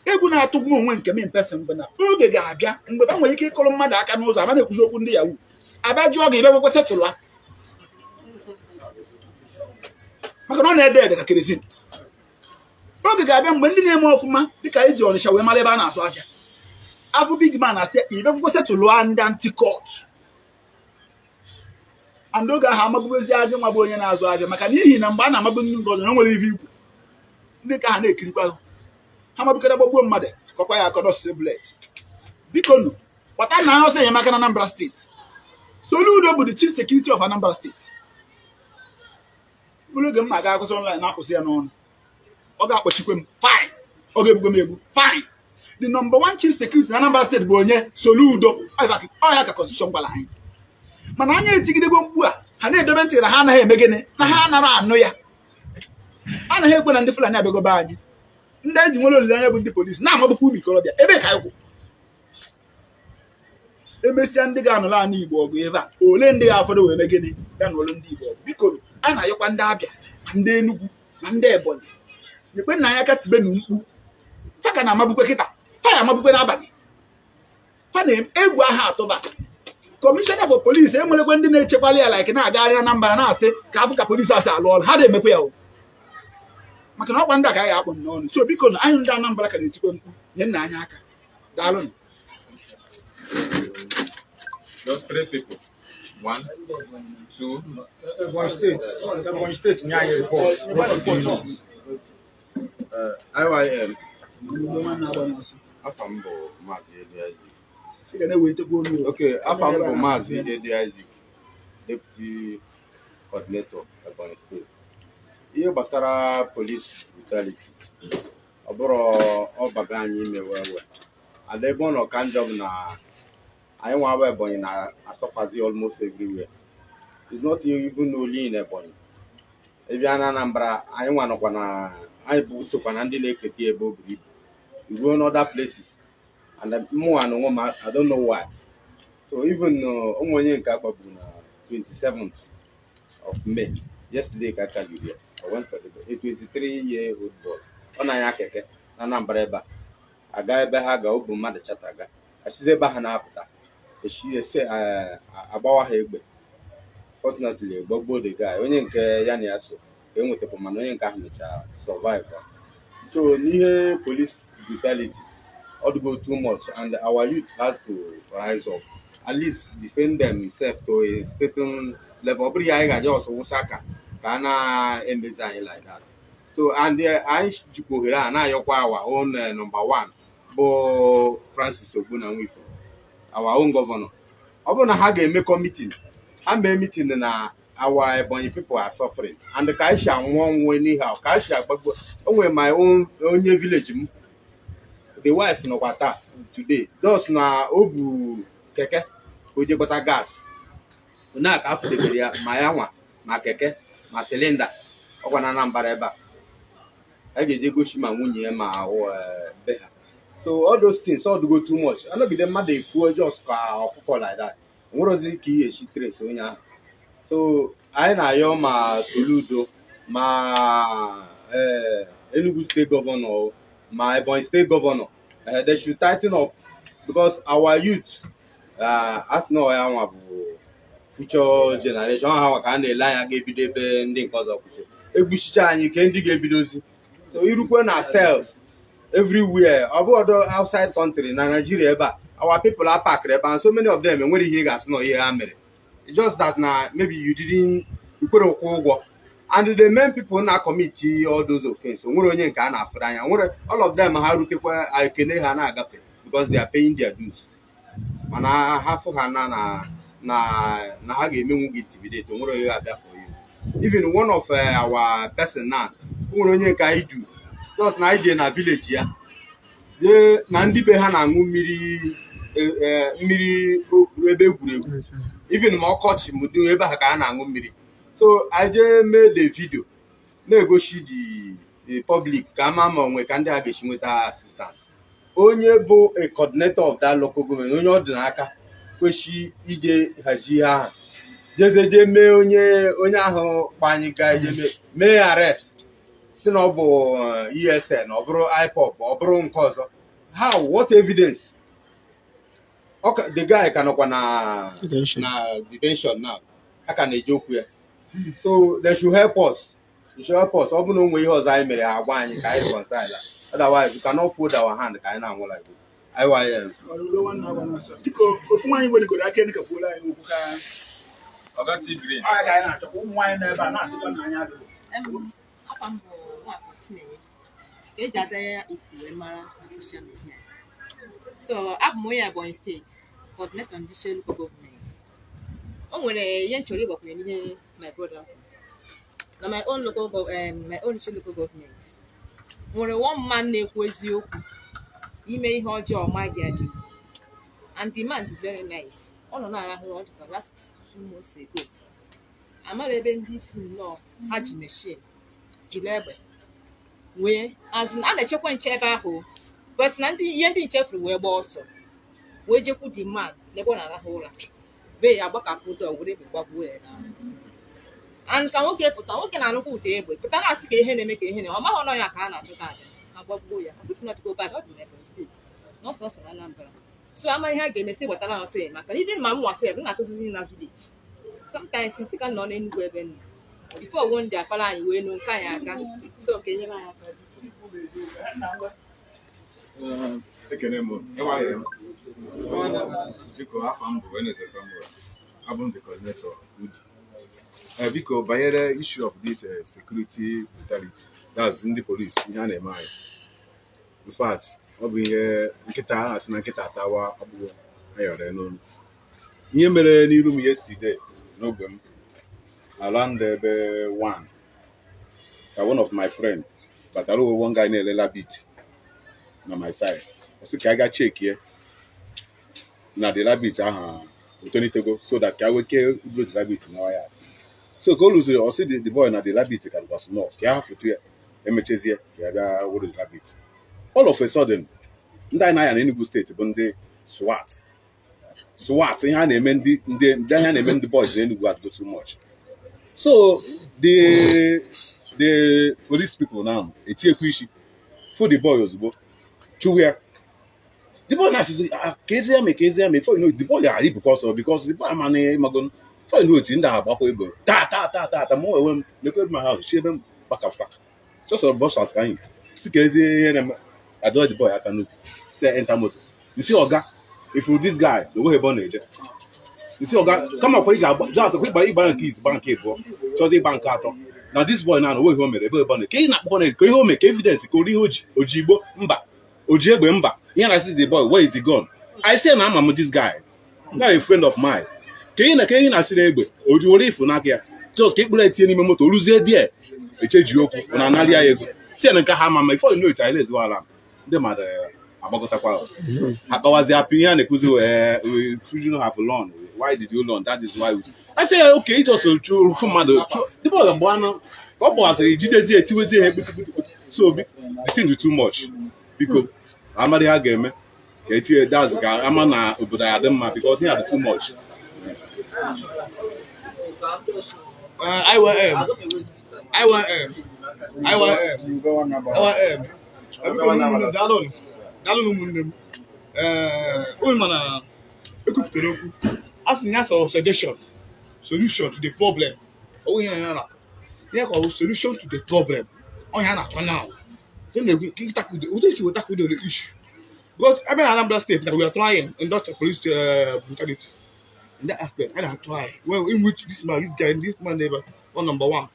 egwu na-atụgbu onwe nke m mpesị mbụ na oge ga-abịa mgbe ba nwere ike ịkụrụ mmadụ aka n'ụzọ ama na-ekwuzi okwu ndị yahoo abịa jụọ gị ebe ekwekwe setụlụ ha, maka na ọ na-ede ede ka kerosene. Oge ga-abịa mgbe ndị na-eme ọfụma dịka eji Ọnịsha wee mara ebe a na-azụ ahịa afụ big man asị ibe akwụkwọ setụlụ ndị anti-cult. And oge ahụ amagbugozi ajọ nwa bụ onye na-azụ ahịa, maka n'ihi na mgbe a na-amagbu ndị nke ọzọ na o nwere ihe ikwu ndị nke ha na-ekirikwa ha mabukara gbagbuo mmadụ kọkwa ya akọdọ bullet. Biko nụ, kpata na ọsọ enyemaka na Anambra Steeti. Soludo bụ the chief security of Anambra Steeti. Bụrụ oge m ma aga akwụsị online na-akwụsị ya n'ọnụ, ọ ga-akpọchikwe m, fine. Ọ ga-egbukwe m egbu, fine. The number one chief security na Anambra Steeti bụ onye Soludo. Ọ ya ka constitution gwara anyị. Mana anya etigidegbo mkpu a, ha na-edobe ntị na ha anaghị eme gịnị, na ha anaghị anụ ya, anaghị ekwe na ndị Fulani abịagobe anyị. Ndị anyị ji nwere olileanya bụ ndị polisi na-amagbukwa ụmụ ikorobịa. Ebe ka anyị kwụ emesịa, ndị ga-anụrụ anyị Igbo ọgụ ebe a, ole ndị ga-afọdụ wee mee gịnị bịa n'ụlọ ndị Igbo ọgụ? Biko, a na-ayọkwa ndị Abịa, ma ndị Enugu, ma ndị Ebonyi, nyekwe nna anyị aka tibenu mkpu. Ha ka na-amabukwe kịta, ha ya amabukwe n'abalị, ha na-egwu aha atụba. Commissioner for police enwerekwe ndị na-echekwala ya, like na-agagharị na Anambra na-asị ka afụ ka polisi asị alụ ọrụ ha na-emekwa ya o, maka na ọkwa ndị a ka anyị ga-akpọ n'ọnụ. So biko na anyị ndị Anambra ka na-etikwe mkpu, nye nna anyị aka. Daalụnụ.
Just three people. One, two.
Ebonyi State, Ebonyi State nye anyị report. What is going on?
IYM, afa m bụ Maazị Edu Isaac.
Ị ga na-ewetekwa olu o.
Okay, afa m bụ Maazị Edu Isaac, Deputy Coordinator, Ebonyi State. Ihe gbasara police brutality, ọ bụrụ ọbaga anyị ime well well. Ada ebe ọ nọ ka njọ bụ na anyị nwa bụ Ebonyi na-asọkwazi almost everywhere. It's not even only in Ebonyi. Ị bịa na Anambra, anyị nwa nọkwa na anyị bụ sokwa na ndị na-eketa ebe o buru ibu. You go in other places and mụnwa na onwe m, I don't know why. So even ụmụ onye nke akpagburu na 27th of May, yesterday ka aka jiri ya. I went for the a 23 year old boy. Ọ na-anya keke na Anambra ebe a.
Aga ebe ha ga obu mmadụ chata aga asizi ebe ha na-apụta esi ese agbawa ha egbe. Fortunately, gbagbuo the guy onye nke ya na ya so ka e nwetakwa, mana onye nke ahụ mechara survive. So n'ihe police brutality ọ dịgo too much, and our youth has to rise up, at least defend themselves to a certain level. Ọ bụrụ ya anyị ga-aja ọsọ wụsa aka ka a na-emezi anyị like that. So and anyị jikwa ohere a na-ayọkwa our own number one bụ Francis Ogbonna Nwifuru, our own governor. Ọ bụrụ na ha ga-emekọ meeting, ha mee meeting na our Ebonyi people are suffering and ka anyị si anwụ ọnwụ anyhow, ka anyị si agbagbo. O nwere my own onye village m, the wife nọkwa taa today, just na o bu keke ka o jee gbata gas na ka afụdebere ya, ma ya nwa ma keke ma cylinder ọkwa na Anambra ebe a a ga-eje gosi ma nwunye ya ma ahụ be ha. So all those things all go too much. Anọgide mmadụ ekwuo just ka ọkụkọ like that, onwerozi ka ihe esi trace onye ahụ. So anyị na-ayọ ma Soludo ma Enugu State Governor ma Ebonyi State Governor, they should tighten up because our youth, asị na ya nwa bụ future generation ha nwa ka a na-ele anya ga-ebido ebe ndị nke ọzọ kwụsị egbuchicha anyị ke ndị ga-ebidozi. So irukwe na cells everywhere, ọ bụ ọdọ outside country na Nigeria ebe a, our people are packed ebe, and so many of them enwere ihe ị ga-asị na ihe ha mere. It's just that na maybe you didn't ikwere ụkwụ ụgwọ. And the main people na commit all those offense, onwere onye nke a na-afụrụ anya nwere. All of them ha rutekwa ekene ha na-agafe because they are paying their dues, mana ha fụ ha na na na na ha ga-emenwu gị intimidate, onwere onye ga-abịa for you. Even one of our person now, o nwere onye nke anyị du just na anyị jee na village ya, jee na ndị be ha na-aṅụ mmiri mmiri ebe egwuregwu, even ma ọkọchị mụdo ebe ha ka ha na-aṅụ mmiri. So anyị jee mee the video na-egosi the public ka ama ma onwe ka ndị a ga-esi nweta assistance. Onye bụ a coordinator of that local government, onye ọ dị n'aka kwesị ije hazie ihe ahụ, jeze jee mee onye onye ahụ kpa anyị gaa eje mee arrest, si na ọ bụ ESN, ọ bụrụ IPOB, ọ bụrụ nke ọzọ. How? What evidence? The guy ka nọkwa na
Detention.
Na detention now, a ka na-eji okwu ya. So they should help us, they should help us. Ọ bụrụ na o nwee ihe ọzọ anyị mere, ha agwa anyị ka anyị reconcile. Otherwise, we cannot fold our hand ka anyị na-anwụ like this. IYM.
Ọrụ nwanne agba n'ọsọ. Biko, ofu nwaanyị weligoro aka elu ka kwuola anyị okwu ka
Oga T Green.
ọ ya ka anyị na-achọkwa ụmụ nwaanyị nọ ebe a na-atụkwa na anyị adịghị.
Afa m bụ Nwafọ Chinenye, ka eji ada ya ikwu wee mara na social media. So abụ m onye Ebonyi Steeti, coordinator ndị Shell local government. O nwere ihe m chọrọ ịgbakwunye n'ihe my brother kwuru. Na my own local my own Shell local government nwere one man na-ekwu eziokwu ime ihe ọjọọ ma gị adị, and the man dị very nice. Ọ nọ na-arahụ ụra, ọ dịka last 2 months ago, amara ebe ndị isi nnọọ ha ji machine jiri egbe wee azụ a na-echekwa nche ebe ahụ, but na ndị ihe ndị nche furu wee gbaa ọsọ wee jekwu the man n'ebe ọ na-arahụ ụra bee ya gbakapụ ụdọ were egbe gbagbuo ya n'ahụ. And ka nwoke pụta, nwoke na-anụkwa ụda egbe, pụta na-asị ka ihe na-eme, ka ihe na-eme, ọ maghị ọnọ ya ka a na-achụta aja agbagbuo ya. Ọkpụfụ bad. Ọ dị n'Ebonyi Steeti na ọsọ ọsọ na Anambra. So ama ihe a ga-emesi gbatara ha ọsọ enyemaka. Even ma m nwasị m na-atụzizi na village sometimes, nsị ka m nọ n'Enugwu ebe m nọ before one day akpara anyị wee nụ nke anyị aka. So ka enyere anyị aka.
Ikwu bụ eziokwu. Ha na ngwa.
Ekene m. Biko, afọ m bụ Eneze Samuel, abụ m the coordinator Udi. Biko, banyere issue of this security brutality, that's ndị police, ihe a na-eme anyị, in fact, ọ bụ ihe nkịta a na-asị na nkịta atawa ọkpụkpụ ayọrọ ya n'olu. Ihe mere n'iru m yesterday n'ogbe m around ebe 1 ka one of my friend batara owe, one guy na-ele rabbit na my side. Ọ sị ka a gaa chekie na the rabbit ahụ otonitego so that ka weke iburu the rabbit n'ọya ya. So ka o rụziri, ọ sị the boy na the rabbit ka dịkwa small, ka ya hafụtụ ya, emechezie ka ya bịa wuru the rabbit. All of a sudden, ndị anyị na-aya na Enugu Steeti bụ ndị SWAT. SWAT, ihe a na-eme ndị ihe a na-eme ndị boys na Enugu adịgo too much. So the police people now etinyekwa isi fụ the boy ozugbo, chụwa ya.
The boy na-asịzi, "Ah, ka ezi ya mee, ka ezi ya mee." Before you know it, the boy ga-arịpụkwa ọsọ because the boy ama na ịmago. Before you know it, ndị a agbakwa egbe taa taa taa taa taa. Mụ enwe m lekwa ebe my house si ebe m gbakafụta just on bus ka anyị si ka ezi ihe na-eme. Adọ the boy aka n'ukwu, si ya enter moto. Nsi ọga, if you this guy na onweghị ebe ọ na-eje. Nsi ọga, kama kwa ị ga-agba just kwa ịgba ịgba nke izu, gba nke abụọ, chọzi ịgba nke atọ na this boy na onweghị ihe o mere. Ebe ọ na ka ị na-akpọkọ na ka ihe o mere, ka evidence, ka ori ihe o ji, o ji igbo mba, o ji egbe mba. Ihe na-asị the boy, "Where is the gun?" I say na ama m this guy na a friend of mine, ka ị na ka ị na-asịrị egbe o ji were ifu n'aka ya, just ka ikpere etinye n'ime moto ruzie die echeji okwu na anarị ya ego si ya na nke ha ama ma. Before you know it, anyị na-eziwa ala ndị mmadụ agbakọtakwa, ha kpawazi apụ ihe a na-ekwuzi wee, "Children have learned. Why did you learn? That is why we." I say, "Okay." Just chụ mmadụ the boy mgbe anụ ka ọ gbawasịrị jidezie etiwezie ha kputukputu. So the thing is too much. Biko, amara ihe a ga-eme ka etinye daz ka ama na obodo ya dị mma because ihe a dị too much.
IYM, IYM, IYM, IYM. Daalụ, daalụ ụmụnne m. Ee, unu mana ekwupụtara okwu a sị ya sọ suggestion, solution to the problem. Ọ ihe ya na ya ka ọ bụ solution to the problem ọ ya na-achọ now. So na-ekwu ka tackle ụdị isi we tackle the issue, because ebe na Anambra State na we are trying in that police brutality, in that aspect I na try well, in which this man, this guy, this man never one number one.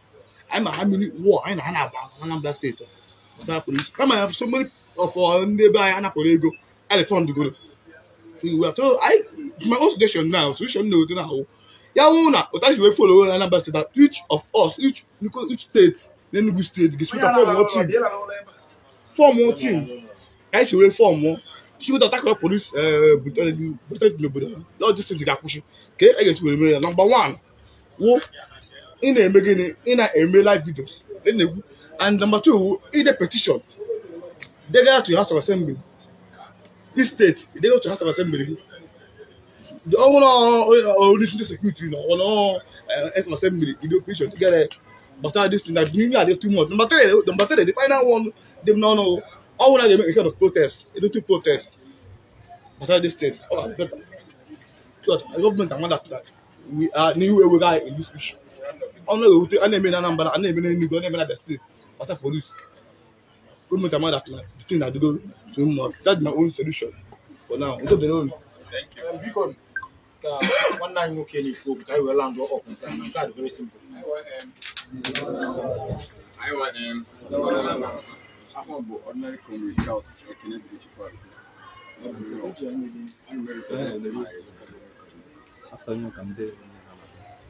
Anyị ma how many war anyị na ha na-agba na Anambra State gbasara police, kama na so many of our ndị ebe anyị anapụrụ ego a refund goro. So we are so I my own suggestion now, solution na otu na ahụ ya wụ na otu anyị si wee follow na Anambra State, that each of us, each state na Enugu State ga-esi form one team, form one team ka anyị si wee form si weta tackle police brutality n'obodo ha. All these things ga-akwụsị ka a ga-esi were mere ya. Number one wụ ị na-eme gịnị? Ị na-eme live video ị na-ekwu, and number two wụ ide petition degara to House of Assembly, each state degara to House of Assembly gị. Ọ bụrụ onye isi ndị security na ọ nọ House of Assembly, ide petition degara gbasara this thing na ihe adị too much. Number three, the final one dị m n'ọnụ, ọ bụrụ na ga-eme a kind of protest, edo protest gbasara this thing, ọ ga better so that the government and that we are n'ihu ewega anyị in this issue. Ọ na-ewute a na-eme na Anambra, a na-eme na Enugu, a na-eme na Abia State gbasara police. Government and that the thing na do too much. That's my own solution for now. Udo dịrị unu.
Biko, ka nwanne anyị nwoke na-ekwu okwu ka anyị wee land up nke a na nke a dị very simple.
IYM. Afọ bụ Ordinary Comrade Charles Ekene Dịrịchukwu. Ọ bụ ana m represent my local government.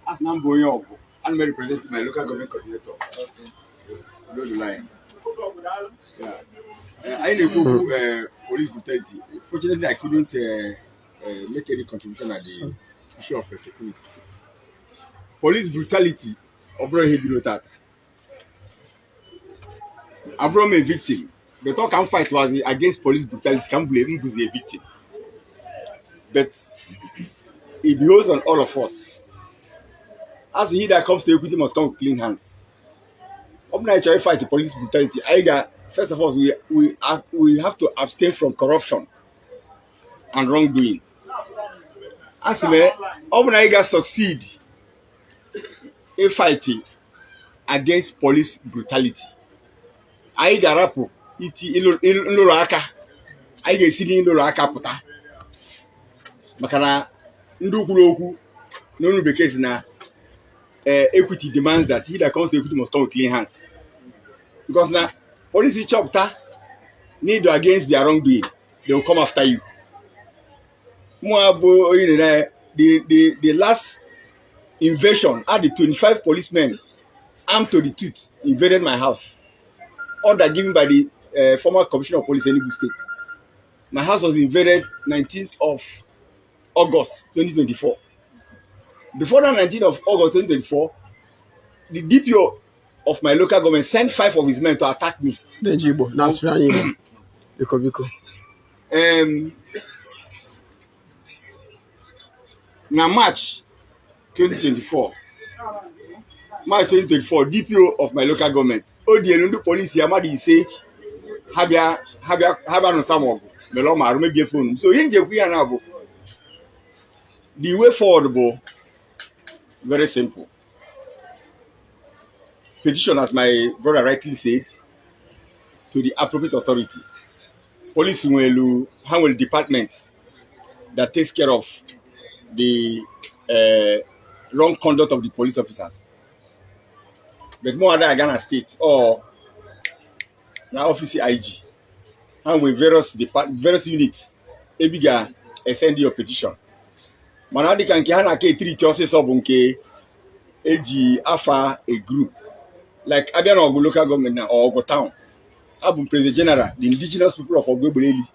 A sị na m bụ onye ọgụ, ana m represent my local government coordinator. Below the line. Yeah. Anyị na-ekwu okwu police brutality. Fortunately, I couldn't make any contribution at the issue of security. Police brutality, ọ bụrụ ihe bido tata. Abụrụ m a victim, but all can fight was against police brutality ka m bụrụ m bụzi a victim. But it behoves on all of us. As he that comes to equity must come with clean hands. Ọ bụrụ na anyị chọrọ fight the police brutality, anyị ga first of all we have to abstain from corruption and wrongdoing. A sị m ọ bụrụ na anyị ga succeed in fighting against police brutality, anyị ga-arapụ iti nlụrụ aka, anyị ga-esi n'ịlụrụ aka pụta, maka na ndị kwuru okwu n'olu bekee si na equity demands that he that comes to equity must come with clean hands, because na police chọpụta need against their wrongdoing, they will come after you. Mụ bụ onye na the last invasion had the 25 policemen armed to the tooth invaded my house, order given by the former commissioner of police, Enugu State. My house was invaded 19th of August 2024. Before that 19th of August 2024, the DPO of my local government sent five of his men to attack me.
Na-eji Igbo na-asụrụ anyị Igbo, biko biko.
Na March 2024, March 2024, DPO of my local government o dielu ndị polisi ya mmadụ 5 ha bịa ha bịa ha bịa nụsa m ọgụ.
Mere ọ ma arụ mebie phone m. So ihe njekwu ya na bụ the way forward bụ very simple. Petition, as my brother rightly said, to the appropriate authority. Police nwelu, ha nwere department that takes care of the wrong conduct of the police officers. But more other aga na state or na office IG, ha nwere various depart various units ebe ị ga-esend your petition. Mana ọ dị ka nke ha na-aka etiriti ọsịsọ bụ nke eji afa a group, like abịa na Ọgụ local government na Ọgụ town, abụ m president general, the Indigenous People of Ọgụ Egbeleli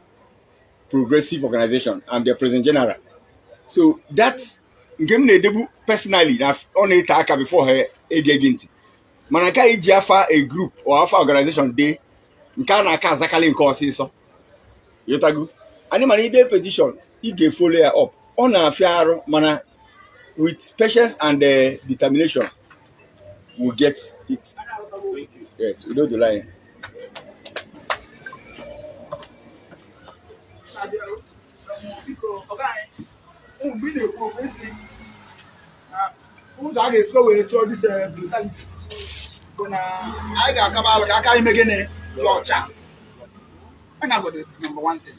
Progressive Organization. I'm their president general. So that nke m na-edebu personally na ọ na-ete aka before ha ege gị ntị. Mana nke a iji afa a group or afa organization dee, nke a na-aka azakalị nke ọsịsọ. Ịghọtago anyị? Mana ide petition, ị ga-efollow ya up. Ọ na-afịa arụ, mana with patience and determination, we'll get it. Yes, we know the line.
Biko, ọga anyị, ụmụ mgbe ị na-ekwu okwu isi na ụzọ a ga-esikwa wee chụọ this brutality bụ na anyị ga-akaba alụ ka aka anyị mee gịnị? Dị ọcha. Anyị ga-agwado number one thing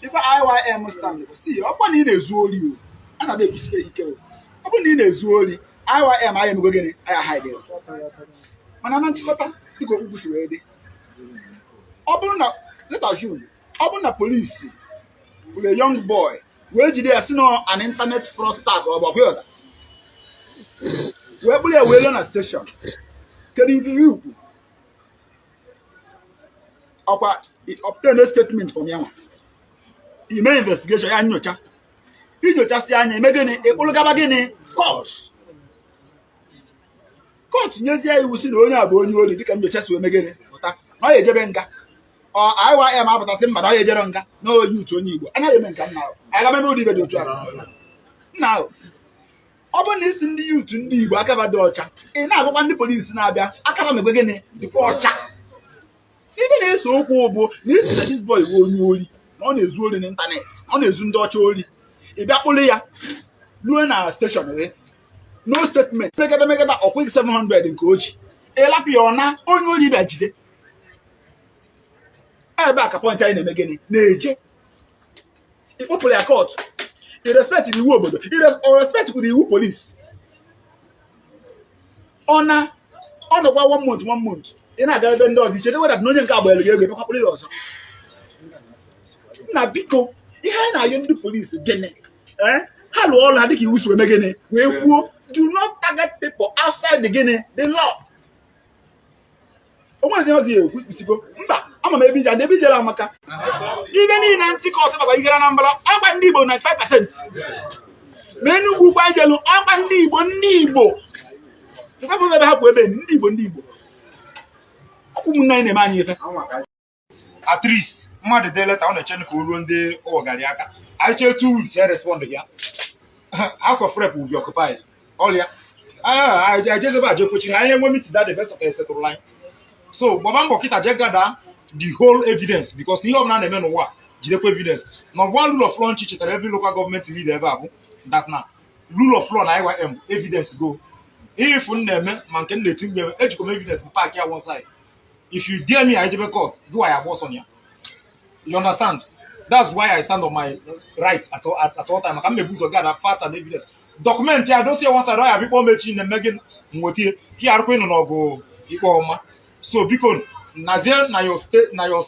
ife IYM stand bụ si ọ bụrụ na ị na-ezu ori o, a na-ada ekwusikwa ike o, ọ bụrụ na ị na-ezu ori, IYM anyị emego gịnị? Anyị hide. Mana na nchịkọta, dịka okpukpu si wee dị, ọ bụrụ na, let assume, ọ bụrụ na polisi with a young boy wee jide ya si na an internet fraudster ka ọ bụ ọkwa ịghọta, wee kpụrụ ya wee lụọ na station, kedu ife ihe ukwu ọkwa obtain a statement from ya nwa, ime investigation ya, nyocha, inyochasị anya, eme gịnị? Ịkpụrụ gaba gịnị? Court. Court nyezie iwu si na onye a bụ onye ori, dịka nyocha si wee mee gịnị pụta, na ọ ya ejebe nga. Ọ IYM apụtasị mba, na ọ ya ejere nga na oyi utu onye Igbo anaghị eme nka nna ahụ. Anyị ga-eme ụdị ibe dị otu ahụ nna ahụ. Ọ bụrụ na isi ndị youth ndị Igbo akaba dị ọcha, ị na-agwakwa ndị polisi na-abịa akaba megwe gịnị? Dịkwa ọcha. Ibe na-ese okwu bụ na isi na this boy bụ onye ori, na ọ na-ezu ori n'ịntanetị, ọ na-ezu ndị ọcha ori. Ị bịa kpụrụ ya ruo na station gị, no statement, megada megada, ọkwa 700 nke oji ịlapụ ya, ọ na onye ori bịa jide ebe a ka point anyị na-eme gịnị na-eje. Ịkpụpụrụ ya court, i respect iwu obodo, i respect kwuru iwu polisi. Ọ na ọ nọkwa one month, one month, ị na-aga ebe ndị ọzọ, ichere weda na onye nke agbanyere gị ego, ebekwapụrụ ya ọzọ. Nna, biko, ihe anyị na-ayọ ndị polisi gịnị? Ee, ha lụọ ọrụ ha dịka iwu si wee mee gịnị wee kwuo. Do not target people outside the gịnị, the law. O nwezi ọzọ ya ekwu kwụsịgo. Mba, ama m ebe ije adị, ebe ijere amaka. Ibe niile nchịkọta gbara igere Anambra, ọkwa ndị Igbo 95%, ma Enugwu Ukwu anyị jelu, ọkwa ndị Igbo, ndị Igbo nke bụ ebe ha kwụ, ebe ndị Igbo, ndị Igbo ọkwụ ụmụnne anyị na-eme anyị ife.
At least mmadụ dee leta, ọ na-eche ka o ruo ndị ụwagharị aka. Anyị chee 2 weeks ya respond ya. House of Rep will be occupied ọrịa ejezebe aje kwechiri anyị enwe meeting that the best of esetụrụ anyị. So gbaba mbọ kịta je gather the whole evidence, because ihe ọbụla na-eme n'ụwa, jidekwa evidence. Number one rule of law nchi chetara every local government leader ebe a bụ that na rule of law na IYM evidence go. Ihe ifu m na-eme, ma nke m na-eti mgbe ejikwa m evidence m park ya one side. If you dare me, anyị jebe court, gịwa ya agba ọsọ na ya. You understand? That's why I stand on my right at all time, maka m mebu ụzọ gather facts and evidence, document ya, dosie one side. Ọ ya bikpọ mechi na-eme gị nweta ihe ka ya arụkwa ịnọ n'ọgụ ikpe ọma. So biko, nazie na your state, na your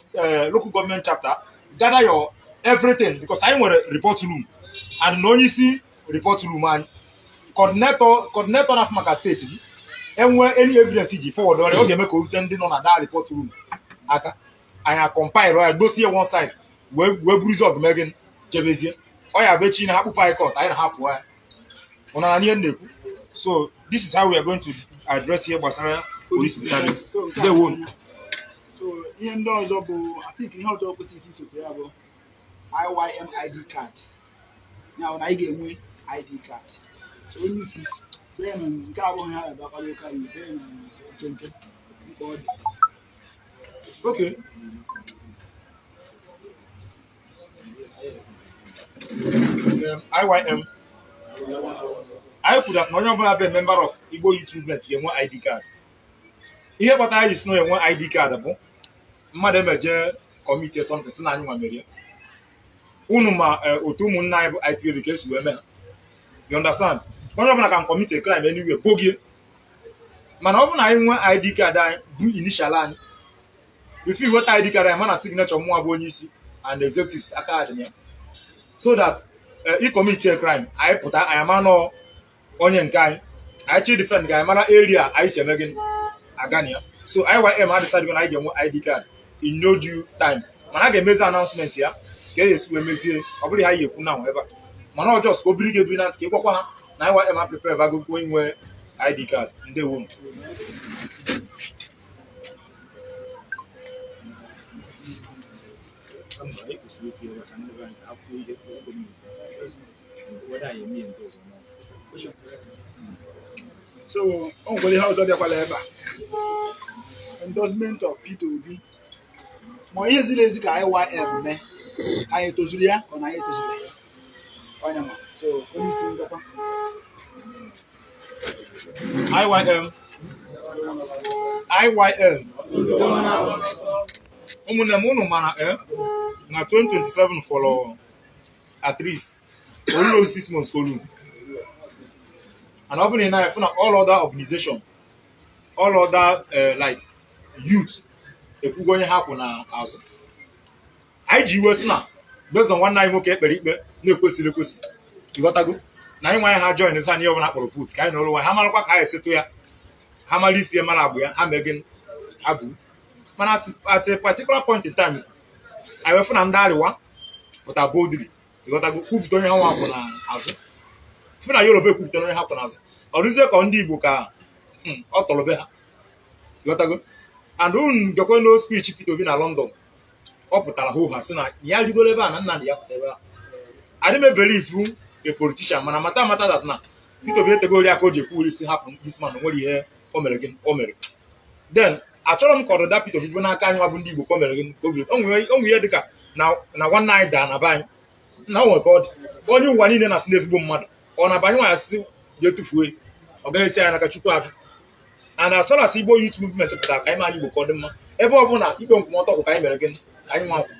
local government chapter, gather your everything, because anyị nwere report room and na onye isi report room anyị, coordinator na-afụ maka steeti gị, enwe any evidence iji forward ọrịa, ọ ga-eme ka o rute ndị nọ na that report room aka. Anyị acompile ya, dosie one side, wee buruzie ọgụme gị jebezie. Ọ ya bụ echi na ha kpụpụ anyị court, anyị na ha pụọ ya. Ụna na ihe m na-ekwu? So this is how we are going to address ihe gbasara police brutality.
So nke a
Ndewo.
So ihe ndị ọzọ bụ, I think ihe ọzọ kwesịrị isote ya bụ IYM ID card, ya bụ na anyị ga-enwe ID card. So onye isi then nke abụghị ha ga-abịakwara ụka anyị then nkenke mkpa ọ dị.
Okay. IYM anyị kwuru na onye ọbụla bụ member of Igbo Youth Movement ga-enwe ID card. Ihe kpatara anyị si na enwe ID card bụ mmadụ emeje kọmiti something si na anyị nwa merie unu ma otu ụmụnna anyị bụ IPOB ka esi wee mee ha. You understand? Onye ọbụla ka kọmiti crime anywhere bogie, mana ọ bụrụ na anyị nwee ID card anyị bụ initial anyị, before iweta ID card anyị mana signature mụnwa bụ onye isi and executives aka dị ya, so that ị commit crime anyị pụta anyị ama nọ onye nke anyị anyị chi defend ga anyị mara area anyị si eme gịnị aga na ya. So IYM a decide na anyị ga-enwe ID card in no due time, mana a ga-emezi announcement ya ka e esi wee mezie. Ọ bụrụ ha yi ekwu na ebe a, mana ọ just ka obiri ga-ebiri na ntị ka ịgwakwa ha na IYM a prepare bagokwo inwe ID card. Ndewo m.
So o nwekwara ihe ọzọ bịakwala ebe a, endorsement of Peter Obi, ma ihe ziri ezi ka IYM mee, anyị tozuru ya ka ọ na anyị etozuru ya onye ma. So onye isi ndokwa
IYM IYM ụmụnne m, unu mara na 2027 fọrọ at least only 6 months kolu, and ọ bụrụ na ị na-efu na all other organization, all other like youth ekwugo onye ha kwụ n'azụ. Anyị ji iwe sị na based on nwanne anyị nwoke ekpere ikpe na-ekwesịrị ekwesị, ịghọtago na anyị nwaanyị ha join sa ihe ọbụla kpọrọ vote ka anyị nọrọ nwaanyị ha marakwa ka anyị esetụ ya, ha mara isi ya mara agbụ ya, ha mee gịnị ha bụ. Mana at a particular point in time anyị wee fụ na ndị arịwa pụta boldly, ịghọtago, kwupụta onye ha nwa kwụ n'azụ, fụ na Yoruba ekwupụta onye ha kwụ n'azụ, ọ rụzie ka ndị Igbo ka ọ tọrọ be ha, ịghọtago. And unu gekwe no speech Peter Obi na London, ọ pụtara hụ ha sị na ya rigoro ebe a na Nnamdi ya pụta ebe a. Adị m ebelieve a politician, mana mata amata that na Peter Obi etegori aka o ji ekwuri si hapụ this man, nwere ihe o mere gịnị o mere. Then achọrọ m ka ọdịda Peter Obi bụ n'aka anyị nwa bụ ndị Igbo ka o mere gịnị ka o biri. O nwere ihe dịka na nwanne anyị daa na be anyị na o nwere ka ọ dị onye ụwa niile na-asị n'ezigbo mmadụ ọ na-abanye nwaanyị asịsị jee tụfuo ọ gaghị esi anyị n'aka Chukwu ajụ. And as far as Igbo Youth Movement pụtara ka anyị maa Igbo ka ọ dị mma, ebe ọ bụla ikpe nkwụmọtọ kwụ ka anyị mere gịnị ka anyị nwa akwụ.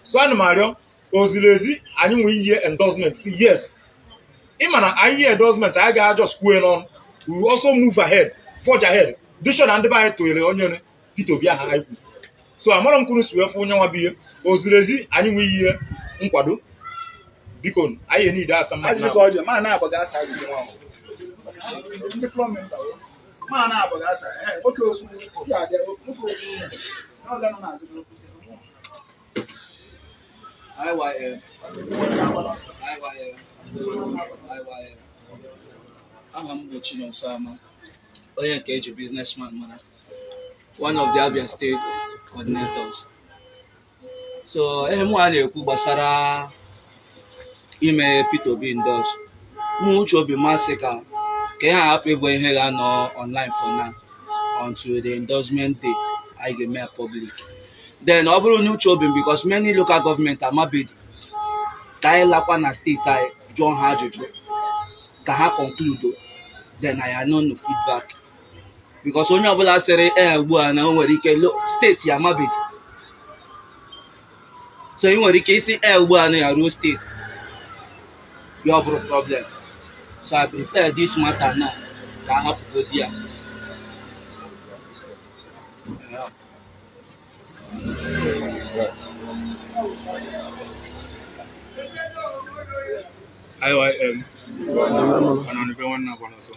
So ana m arịọ o ziri ezi anyị nwee ihe endorsement si yes, ịma na anyị ihe endorsement anyị gaghị just kwuo n'ọnụ, we will also move ahead, forge ahead, dị sure na ndị be anyị tụnyere onye Peter Obi aha anyị kwuru. So amara m kwuru si wee fụ onye nwa bụ ihe o ziri ezi anyị nwee ihe nkwado, biko anyị enide asa mmadụ
ajụjụ ka ọ jụ ma na-agba ga-asa ajụjụ nwa ahụ. Ndị club member o ma na-agba ga-asa nwoke okwu ya abịa nwoke okwu n'oge nọ n'azụ gị okwu sị.
IYM IYM IYM aha m bụ Chinonso Ama, onye nke eji businessman mara, one of the Abia State coordinators. So ihe mụ a na-ekwu gbasara ime Peter Obi endorse, mụ uche obi masị ka ka ihe hapụ ịbụ ihe ga-anọ online for now until the endorsement day anyị ga-eme ya public. Then ọ bụrụ na uche obi m, because many local government amabedi ka anyị lakwa na steeti anyị jụọ ha ajụjụ ka ha conclude, then anyị anọ no feedback, because onye ọbụla sịrị ee ugbu a na o nwere ike steeti ya amabedi, so ị nwere ike isi ee ugbu a na ya ruo steeti ya ọ bụrụ problem. So I prefer this matter now ka a hapụgodi ya.
IYM ọnọdụ nwanne agba n'ọsọ.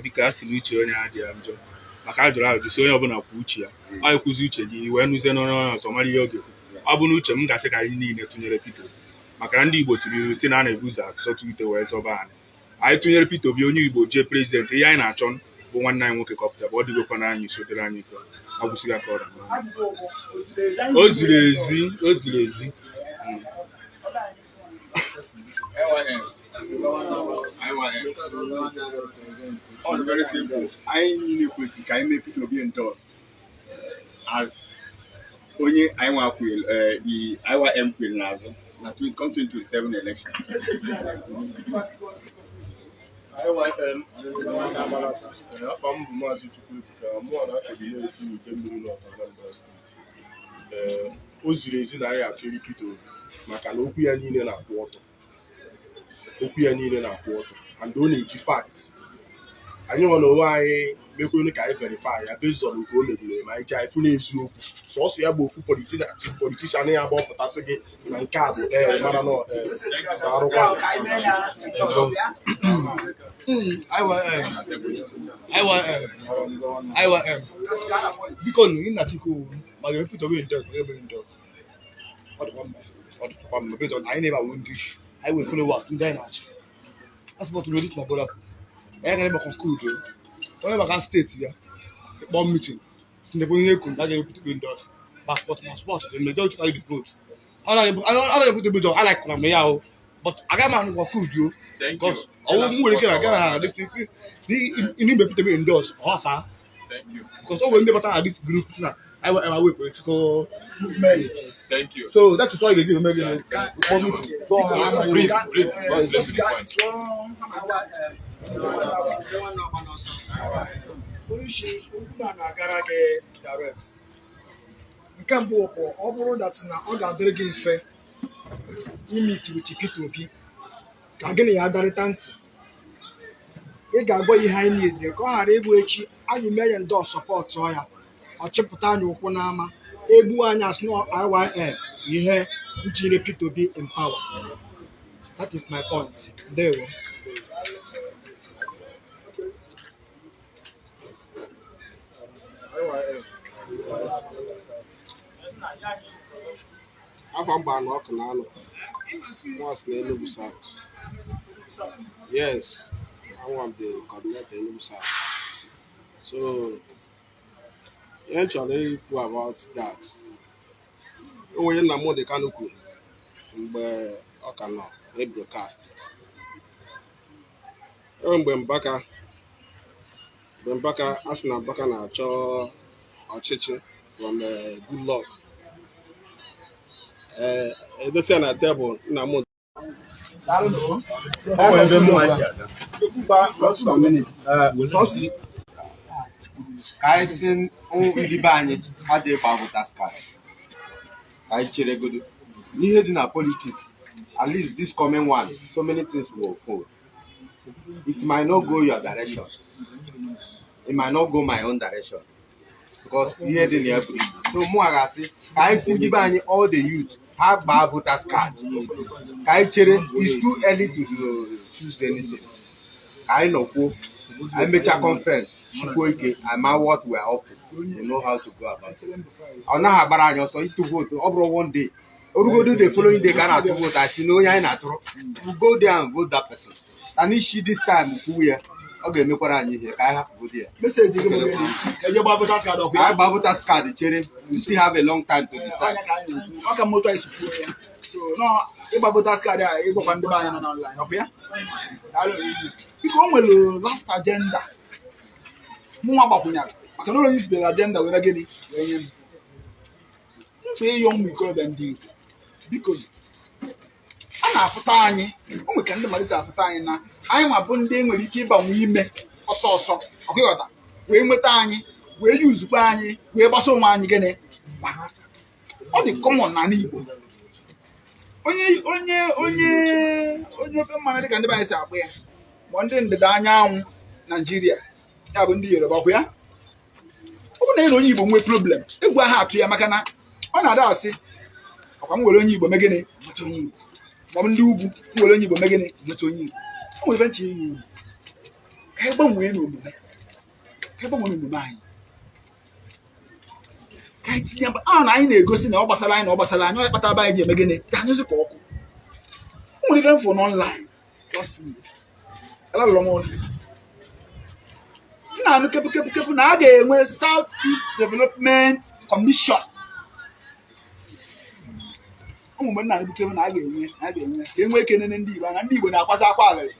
Biko a sị na uche onye adịghị njọ, maka a jụrụ ajụjụ si onye ọbụla kwuo uche ya, ọ ekwuzi uche gị wee nụzie n'ọnụ onye ọzọ mara ihe ọ ga-ekwu. Ọ bụ na uche m ga-asị ka anyị niile tụnyere Peter Obi, maka na ndị Igbo tụrụ ilu si na a na-ebu ụzọ asọtụ ute wee zọba anyị. Anyị tụnyere Peter Obi onye Igbo jee president, ihe anyị na-achọ bụ nwanne anyị nwoke ka ọ pụta, bụ ọ dịgokwa na anyị so dịrị anyị ike ọ gwụsịghị aka ọra. O ziri ezi, o ziri ezi.
All very simple. Anyị niile kwesịrị ka anyị mee Peter Obi endorse as onye anyị nwa kwere, the IYM kwere n'azụ. Na come 2027 election.
IYM afa m bụ Maazị Chukwuebuka. Mụọ na-akọdineti Idemmiri North, Anambra Steeti. Ee, o ziri ezi na anyị achọrọ Peter Obi maka na okwu ya niile na-akwụ ọtọ, okwu ya niile na-akwụ ọtọ, and ọ na-eji fact. Anyị nọ n'onwe anyị mekwere ka anyị verify ya based on nke o mebiri ma anyị ji anyị fụ n'eziokwu. Sọsọ ya bụ ofu politician ya bụ ọpụtasị gị na nke a bụ ee mara na ee arụkwa.
IYM, IYM, IYM. Biko nụ, ị na-achịkwa owu ma ga Peter Obi endorse, ma ga endorse. Ọ dịkwa mma, ọ dịkwa mma based on anyị na-ebe awụ ndị isi. Anyị wee followers ndị anyị na-achị. That's what we my brother. Anyị gara ebe conclude o. Onye maka steeti ya, ịkpọ meeting. Si ndebe onye ekwu na ga Peter Obi endorse. Ma support, ma support, the majority carry the vote. Ọ na-ebute Obi endorse, I like m ya o. But agaghị m anụ conclude o.
Thank you.
Because ọwụ m nwere ike na gara na this n'ime Peter Obi endorse, ọ saa.
Thank you.
Because all when they batara this group na I will wait political movement.
Thank you.
So that is why they give me
Brief, brief, brief, to the point.
Oríṣi okwu a na-agara gị direct. Nke mbụ bụ, ọ bụrụ that na ọ ga-adịrị gị mfe i-meet with Peter Obi, ka gị na ya darịta ntị, ị ga-agwa ya ihe anyị niile ka ọ ghara ịbụ echi anyị mee ya ndị support ya, ọ chịpụta anyị ụkwụ n'ama, egbuo anyị, asị na IYM ihe ntinyere Peter Obi in power. That is my point. Ndewo.
IYM.
Afọ mgba na ọkụ na anọ nọọsụ na Enugu South. Yes, I'm one of the coordinator Enugu South. So ihe m chọrọ ikwu about that, o nwere Nnamdi Kanu kwuru mgbe ọ ka nọ na broadcast. E mgbe Mbaka a sị na Mbaka na-achọ ọchịchị from Goodluck, ee, edosia ya na tebụl Nnamdi.
O nwere ebe mụnwa si aga. Just a minute. Sọsọ
Ka anyị si ndị be anyị ha ji ịgba voters card, ka anyị cheregodo n'ihe dị na politics. At least this coming one, so many things will unfold. It might not go your direction, it might not go my own direction, because ihe dị na ya buru ibu. So mụ ga-asị ka anyị si ndị be anyị, all the youth, ha gbaa voters card, ka anyị chere. It's too early to choose anything. Ka anyị nọkwuo, anyị mechaa conference chikwuo ike, ama what we are up to, we know how to go about it. Ọ naghị agbara anyị ọsọ ịtụ vote. Ọ bụrụ one day orugodo, the following day ka a na-atụ vote, asị na onye anyị na-atụrụ, we go there and vote that person. Na n'isi this time kwuwe ya, ọ ga-emekwara anyị ihe ka anyị hapụgodo ya.
Message gị bụ gịnị? Ka eje gbaa voters card, ọkwa
Ka
ya?
anyị gbaa voters card, chere. We still have a long time to decide.
Ọnya ka anyị na-ekwu. Ọ ka mma otu anyị si kwuo ya. So nọ ịgba voters card a, ịgwakwa ndị be anyị nọ n'online, ọkwa ya? Daalụ rinne. Biko, o nwere last agenda mụnwa gbakwụnyere, maka na onye sitere agenda were gịnị wee nye m nchọ ịyọ ụmụ ikorobịa ndị Igbo. Biko, a na-afụta anyị, o nwere ka ndị mmadụ si afụta anyị na anyị nwa bụ ndị nwere ike ịbanwe ime ọsọ ọsọ, ọkwa ịghọta, wee nweta anyị, wee yuzukwa anyị, wee gbasa onwe anyị. Gịnị gba? Ọ dị common n'ala Igbo. Onye ofe mmanụ, dịka ndị be anyị si akpụ ya, ma ndị ndịda anyanwụ Naijiria, ya bụ ndị Yoruba, kwa ya, ọ bụrụ na ị na onye Igbo nwee problem, egwu ahụ atụ ya, maka na ọ na-ada asị, ọkwa m were onye Igbo mee gịnị, nweta onye Igbo, ma ọ bụ ndị ugwu, m were onye Igbo mee gịnị, nweta onye Igbo. O nwere ife nche iyi Igbo, ka anyị gbanwee n'omume, ka anyị gbanwee n'omume anyị, ka anyị tinye a na anyị na-egosi na ọ gbasara anyị, na ọ gbasara anyị. Ọ kpatara be anyị ji eme gịnị, ka anyụzi ka ọkụ. O nwere ife m fụ n'online last week, alalụrụ m ụlọ, m na-anụ kepu kepu kepu na a ga-enwe South East Development Commission. Ụmụ mgbe m na-anụ kepu na a ga-enwe ka enwee ekenene ndị Igbo, na ndị Igbo na-akwazi akwa aghịrị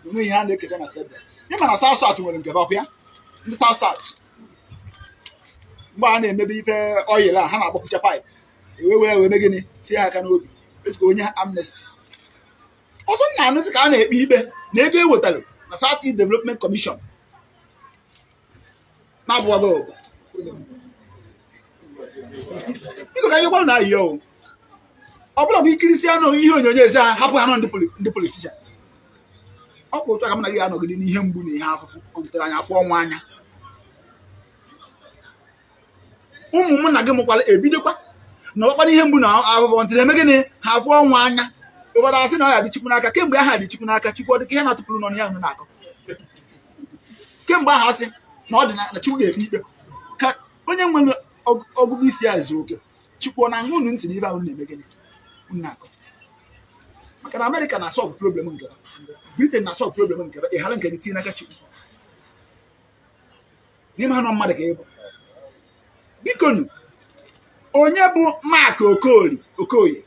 onwe ihe a na-eketa na federal. Ịma na South South nwere nke ọkwa ya, ndị South South, mgbe a na-emebe ife oil a, ha na-agbapụcha pipe, ewee were wee mee gịnị, tinye ha aka n'obi. Etu onye amnesty ọzọ m na-anụzi ka a na-ekpe ikpe na ego e wetara na South East Development Commission na-abụwago ụba. Biko ka anyị gwanụ na ayịyọ o ọ bụla bụ ikirisi anụ ihe onyonyo ezi ha hapụ ha nọ ndị politician. Ọ bụ otu aka m na gị anọgide n'ihe mgbu na ihe afụfụ ọ butere anyị afọ ọnwa anya. Ụmụ mụ na gị mụkwara ebidokwa nọrọkwa n'ihe mgbu na ahụhụ ntị na-eme gịnị ha afọ ọnwa anya. Ụfọdụ asị na ọ ya dị Chukwu n'aka. Kemgbe aha dị Chukwu n'aka, Chukwu ọ dị ka ihe na-atụpụrụ n'ọnụ ya na-akọ kemgbe ahụ asị na ọ dị na Chukwu ga-ekpe ikpe ka onye nwere ọgụgụ isi ya zuo oke. Chukwu ọ na-aṅụ unu ntị n'ibe ahụ na-eme gịnị unu na-akọ? Maka na Amerịka na-solve problem nke ha, Britain na-solve problem nke ha, ịghara nke gị tinye n'aka Chukwu n'ime ha nọ mmadụ ka ị bụ. Biko nụ, onye bụ Mark Okoye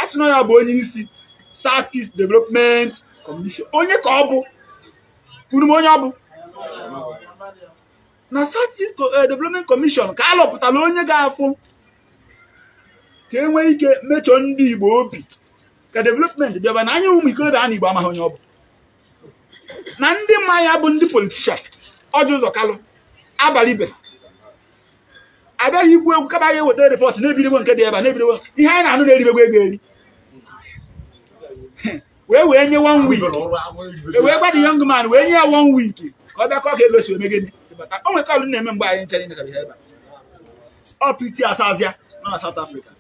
a sị na ya bụ onye isi South East Development Commission, onye ka ọ bụ? Kwuru m onye ọ bụ na South East Development Commission ka a lọpụtara onye ga-afụ ka e nwee ike mechọọ ndị Igbo obi ka development bịaba na anya ụmụ ikorobịa a na Igbo amaghị onye ọ bụ na ndị mma ya bụ ndị politician. Orji Uzor Kalu Abaribe abịara igwu egwu kama anyị eweta report na-ebirigbo nke dị ebe a na-ebirigbo ihe anyị na-anụ na-eribegwo ego eri wee wee nye one week e wee gwa the young man wee nye ya one week ka ọ bịa kọọ ka ego si eme gịnị si bata. O nwere call na-eme mgbe anyị nchere ịnakọrọ ihe ebe a. Ọ Pete Asazia nọ na South Africa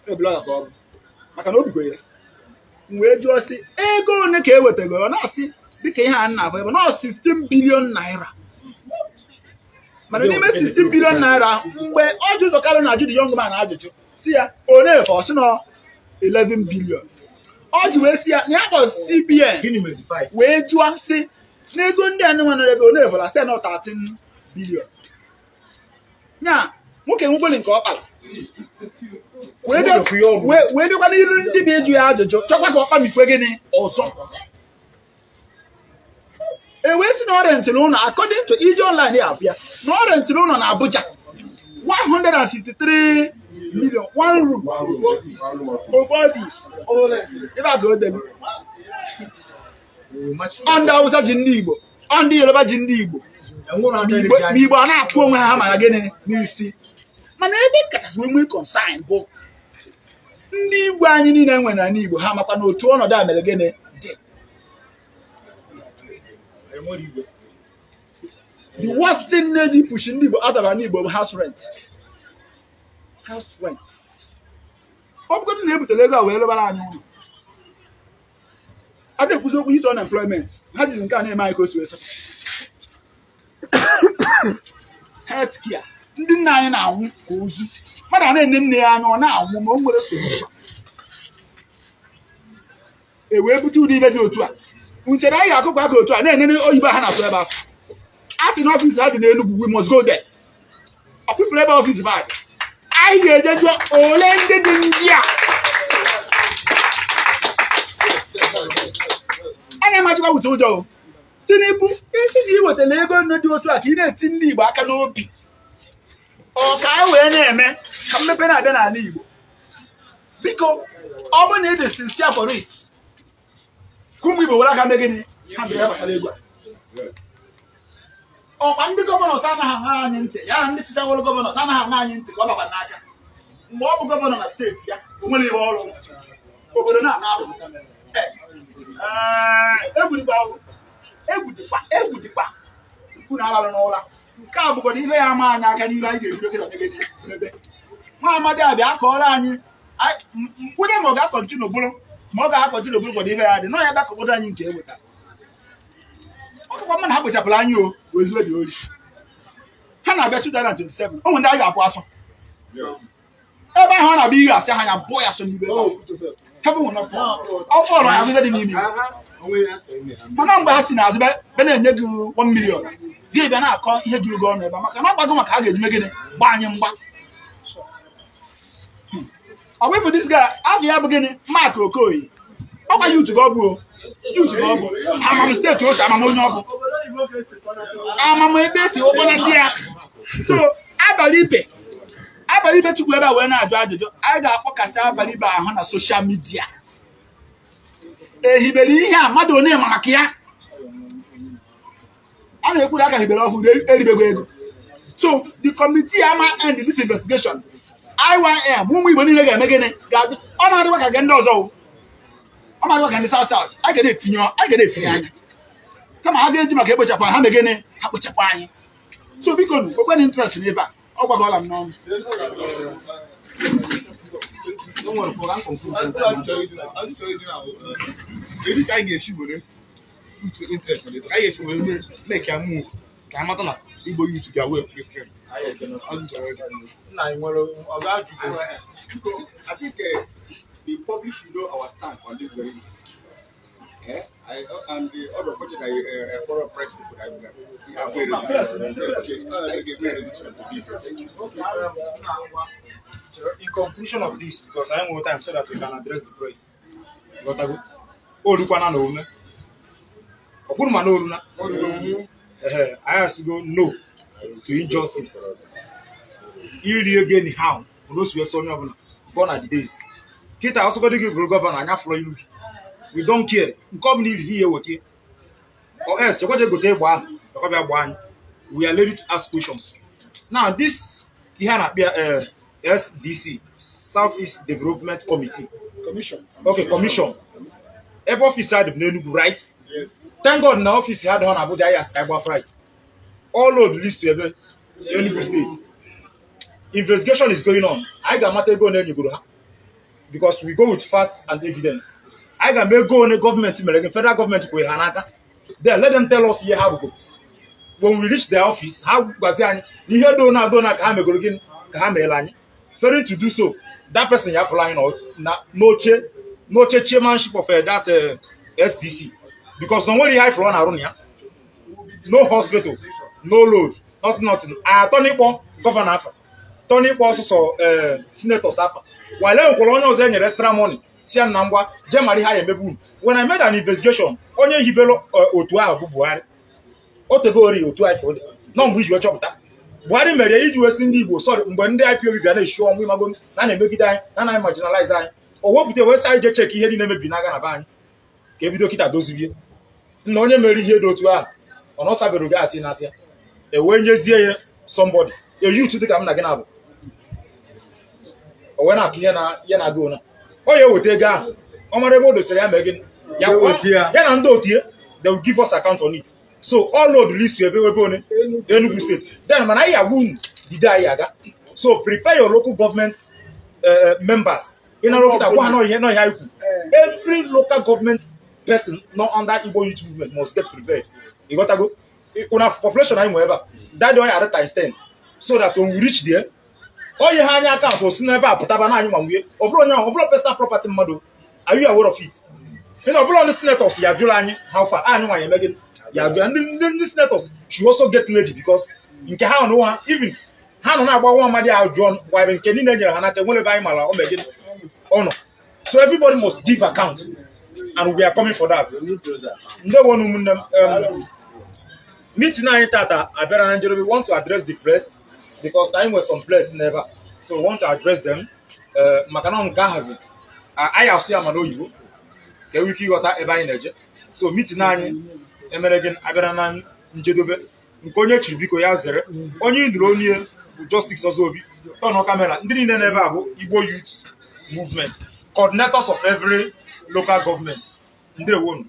ebulọga ka ọ bụ maka na o bikwa ya. M wee jụọ sị ego ole ka e wetagoro, ọ na-asị dịka ihe a na-ahụ ebe nọ 16 billion naira. Mana n'ime 16 billion naira, mgbe Orji Uzor Kalu na-ajụ the young man ajụjụ si ya one ka ọ sị nọ 11 billion. Orji wee si ya na ya kpọrọ CBN wee jụọ sị na ego ndị a nwa nọrọ ebe one fọrọ, sị ya nọ 13 billion. Nya nwoke nwegoli nke ọ kpara wee bịakwa n'iru ndị bụ ịjụ ya ajụjụ chọkwa ka ọ kpamikwe gịnị ọzọ. E wee sị na ọ rentịrị ụlọ according to ije online ya abịa na ọ rentịrị ụlọ na Abuja 153 million one room ofu office ebe a ka o debe. Ọ ndị Hausa ji ndị Igbo, ọ ndị Yoruba ji ndị Igbo, ma Igbo a na-akpụ onwe ha mara gịnị n'isi. Mana ebe kachasị wee nwee concern bụ ndị igwe anyị niile nwere n'ala Igbo, ha makwa na otu ọnọdụ a mere gịnị dị. The worst thing na-eji push ndị Igbo out of ala Igbo bụ house rent. House rent. Ọ bụgodị na ebutere ego a wee lụbara anyị ụlọ, a na-ekwuzi okwu youth unemployment, ha jizi nke a na-eme anyị ka o si wee sọ. Health care, ndị nna anyị na-anwụ ka ozu, mmadụ a na-ene nne ya anya ọ na-anwụ ma o nwere solution. E wee bute ụdị ibe dị otu a nchere anyị ga-akụkọ aka otu a na-enene oyibo ha na-asụ ebe ahụ. A sị na office ha dị n'Enugwu, we must go there. Ọ kwụfere ebe office ba dị, anyị ga-eje jụọ ole ndị dị ndị a a na-emachikwa wute ụjọ o. Tinubu isi na ị wetara ego nne dị otu a ka ị na-eti ndị Igbo aka n'obi, ọ ka anyị wee na-eme ka mmepe na-abịa n'ala Igbo. Biko ọ bụrụ na ị dị sincere for it, ka ụmụ Igbo were aka mee gịnị ha bịara gbasara ego a. Ọkwa ndị governors anaghị aṅa anyị ntị, ya na ndị chichaworo governors anaghị aṅa anyị ntị ka ọ bakwa n'aka. Mgbe ọ bụ governor na steeti ya, o nwere ihe ọrụ obodo na-ana ahụ. Egwu dịkwa, egwu dịkwa unu alalụ n'ụra. Nke a bụkwa ihe ya ama anyị aka n'ihu anyị ga-ebido gịnị gịnị mebe. Nwa amadi abịa akọọrọ anyị nkwụnye ma ọ ga-acontinue bụrụ ma ọ ga-acontinue bụrụ kwado ihe ya dị nọ ya bịa kọkọdo anyị nke e wetara. Ọ kakwa mma na ha kpochapụrụ anyị o wee zuo dị ori. Ha na-abịa 2027, o nwere ndị anyị ga-akwụ asọ ebe ahụ ọ na-abịa ihe asị ha ya bụọ ya so n'ibe heaven will not fall. Ọ fọrọ ya azụ dị n'ime ya. Mana mgbe ha si n'azụ bịa na-enye gị 1 million, gị bịa na-akọ ihe juru gị ọnụ ebe a, maka na ọ gbago maka ha ga-eji mee gịnị gbaa anyị mgba. Ọ bụ ịbụ this guy afọ ya bụ gịnị Mark Okoye, ọkwa youth ka ọ bụ o youth ka ọ bụ amam steeti otu amam onye ọ bụ amam ebe esi ụgbọnata ya. So Abaribe Abaribe tukwu ebe a wee na-ajụ ajụjụ. Anyị ga-akpọkasị Abaribe ahụ na social media. Ehibere ihe a, mmadụ one ma maka ya? A na-ekwu na aka hibere ọhụrụ, eribego ego. So the committee ama end this investigation. IYM, ụmụ Igbo niile ga-eme gịnị? Ga-adị ọ na-adịkwa ka nke ndị ọzọ o. Ọ na-adịkwa ka ndị South South. A ga na-etinye anya kama ha ga-eji maka ekpochapụ ha mee gịnị? Ha kpochapụ anyị. So biko nụ, okwe interest n'ebe a, ọ gwagọla m n'ọnụ.
O nwere ka m conclude.
Kedu ka anyị ga-esi were utu interest ka anyị ga-esi were mee ka move ka a mata na Igbo youth ga-wee Christian?
Nna anyị nwere ọ ga-ajụ.
I think the public should know our stand on this very issue. Eh? And the other unfortunately, I follow press people. I have very I give very to this.
Okay, in conclusion of this, because I have time so that we can address the press. Ghọtago? Olukwana na ome. Ọ bụrụ ma na oluna. Ehe, anyị asịgo no to injustice. Iri ego anyhow, na o si wee sọ onye ọbụla. Gone are the days. Kịta ọsọgodi gị bụrụ governor, anya fụrụ ilu gị. We don't care. Nke ọ bụla iri ihe weta. Or else, chekwa je gote egbe ahụ, chekwa bịa gbaa anyị. We are ready to ask questions. Now, this ihe a na-akpịa SDC, Southeast Development Committee.
Commission.
Okay, commission. Ebe office ha dị bụ n'Enugu, right?
Yes.
Thank God na office ha dị na Abuja, ya sky gba fright. All road leads to ebe Enugu State. Investigation is going on. Anyị ga-amata ego one enyegoro ha. Because we go with facts and evidence. Anyị ga-ama ego one gọọmenti mere gị, federal gọọmenti kwere ha n'aka. Then let them tell us ihe ha rụgoro. When we reach their office, ha gwazi anyị na ihe do na ado na ka ha megoro gịnị ka ha meela anyị. Failing to do so, that person ya pụrụ anyị n'oche chairmanship of that SDC. Because na onwere ihe anyị fụrụ ọ na-arụ na ya. No hospital, no road, nothing, nothing. Atọ n'ịkpọ governor afa, tọ n'ịkpọ ọsụsọ senators afa. While e nwekwara onye ọzọ e nyere extra money si ya na ngwa jee mara ihe a emebu unu. When I made an investigation, onye hibere otu ahụ bụ Buhari. O tegori otu anyị fụrụ nọ mgbe iji wee chọpụta. Buhari mere ya iji wee sị ndị Igbo sorry mgbe ndị IPOB bịa na-eshi ọnwụ, ịmago na a na-emegide anyị, na anaghị marginalize anyị. O wepụta wee sị anyị jee check ihe niile mebiri n'agha na be anyị ka ebido kịta dozirie. Nna onye mere ihe dị otu ahụ ọ nọsabere gị asị na asị ya e wee nyezie ya somebody, a youth dịka m na gị na-abụ, o wee na-akụ ihe na ihe na-aga ona ọ ya eweta ego ahụ, ọ mara ebe o dosere ya mee gịnị ya.
Eweta ya.
Ya na ndị otu ya, they will give us account on it. So all road leads to ebe one Enugu State. Then mana anyị agwa unu dide anyị aga. So prepare your local government members. Ị nara okịta gwa ha nọ ihe anyị kwu. Every local government person nọ under Igbo Youth Movement must get prepared. You got to go una population anyị nwe ebe a, that day onye adị times 10, so that when we reach there, onye ha anya account o si n'ebe a pụtaba na anyị nwa nwunye. Ọ bụrụ onye ọ bụrụ personal property mmadụ. Are you aware of it? Ị na ọ bụrụ ndị senators ya jụrụ anyị how far anyị nwa ya eme gịnị ya jụrụ ndị ndị senators should also get ready, because nke ha nọ ha, even ha nọ na-agba nwa amadi ahụ jụọ gwara nke niile e nyere ha n'aka, enwere ebe anyị mara o mee gịnị ọ nọ. So everybody must give account and we are coming for that. Ndewo nu ụmụnne m. Meeting anyị tata abịara na njedebe. We want to address the press because anyị nwere some press n'ebe a, so we want to address them maka na nke ahazi anyị asụ ya ma n'oyibo ka enwe ike ịghọta ebe anyị na-eje. So meeting anyị emere gị abịara na njedebe. Nke onye chiri, biko ya zere. Onye iduru onye bụ Justice Ozobi tọnụ camera. Ndị niile n'ebe a bụ Igbo Youth Movement coordinators of every local government. Ndewonu.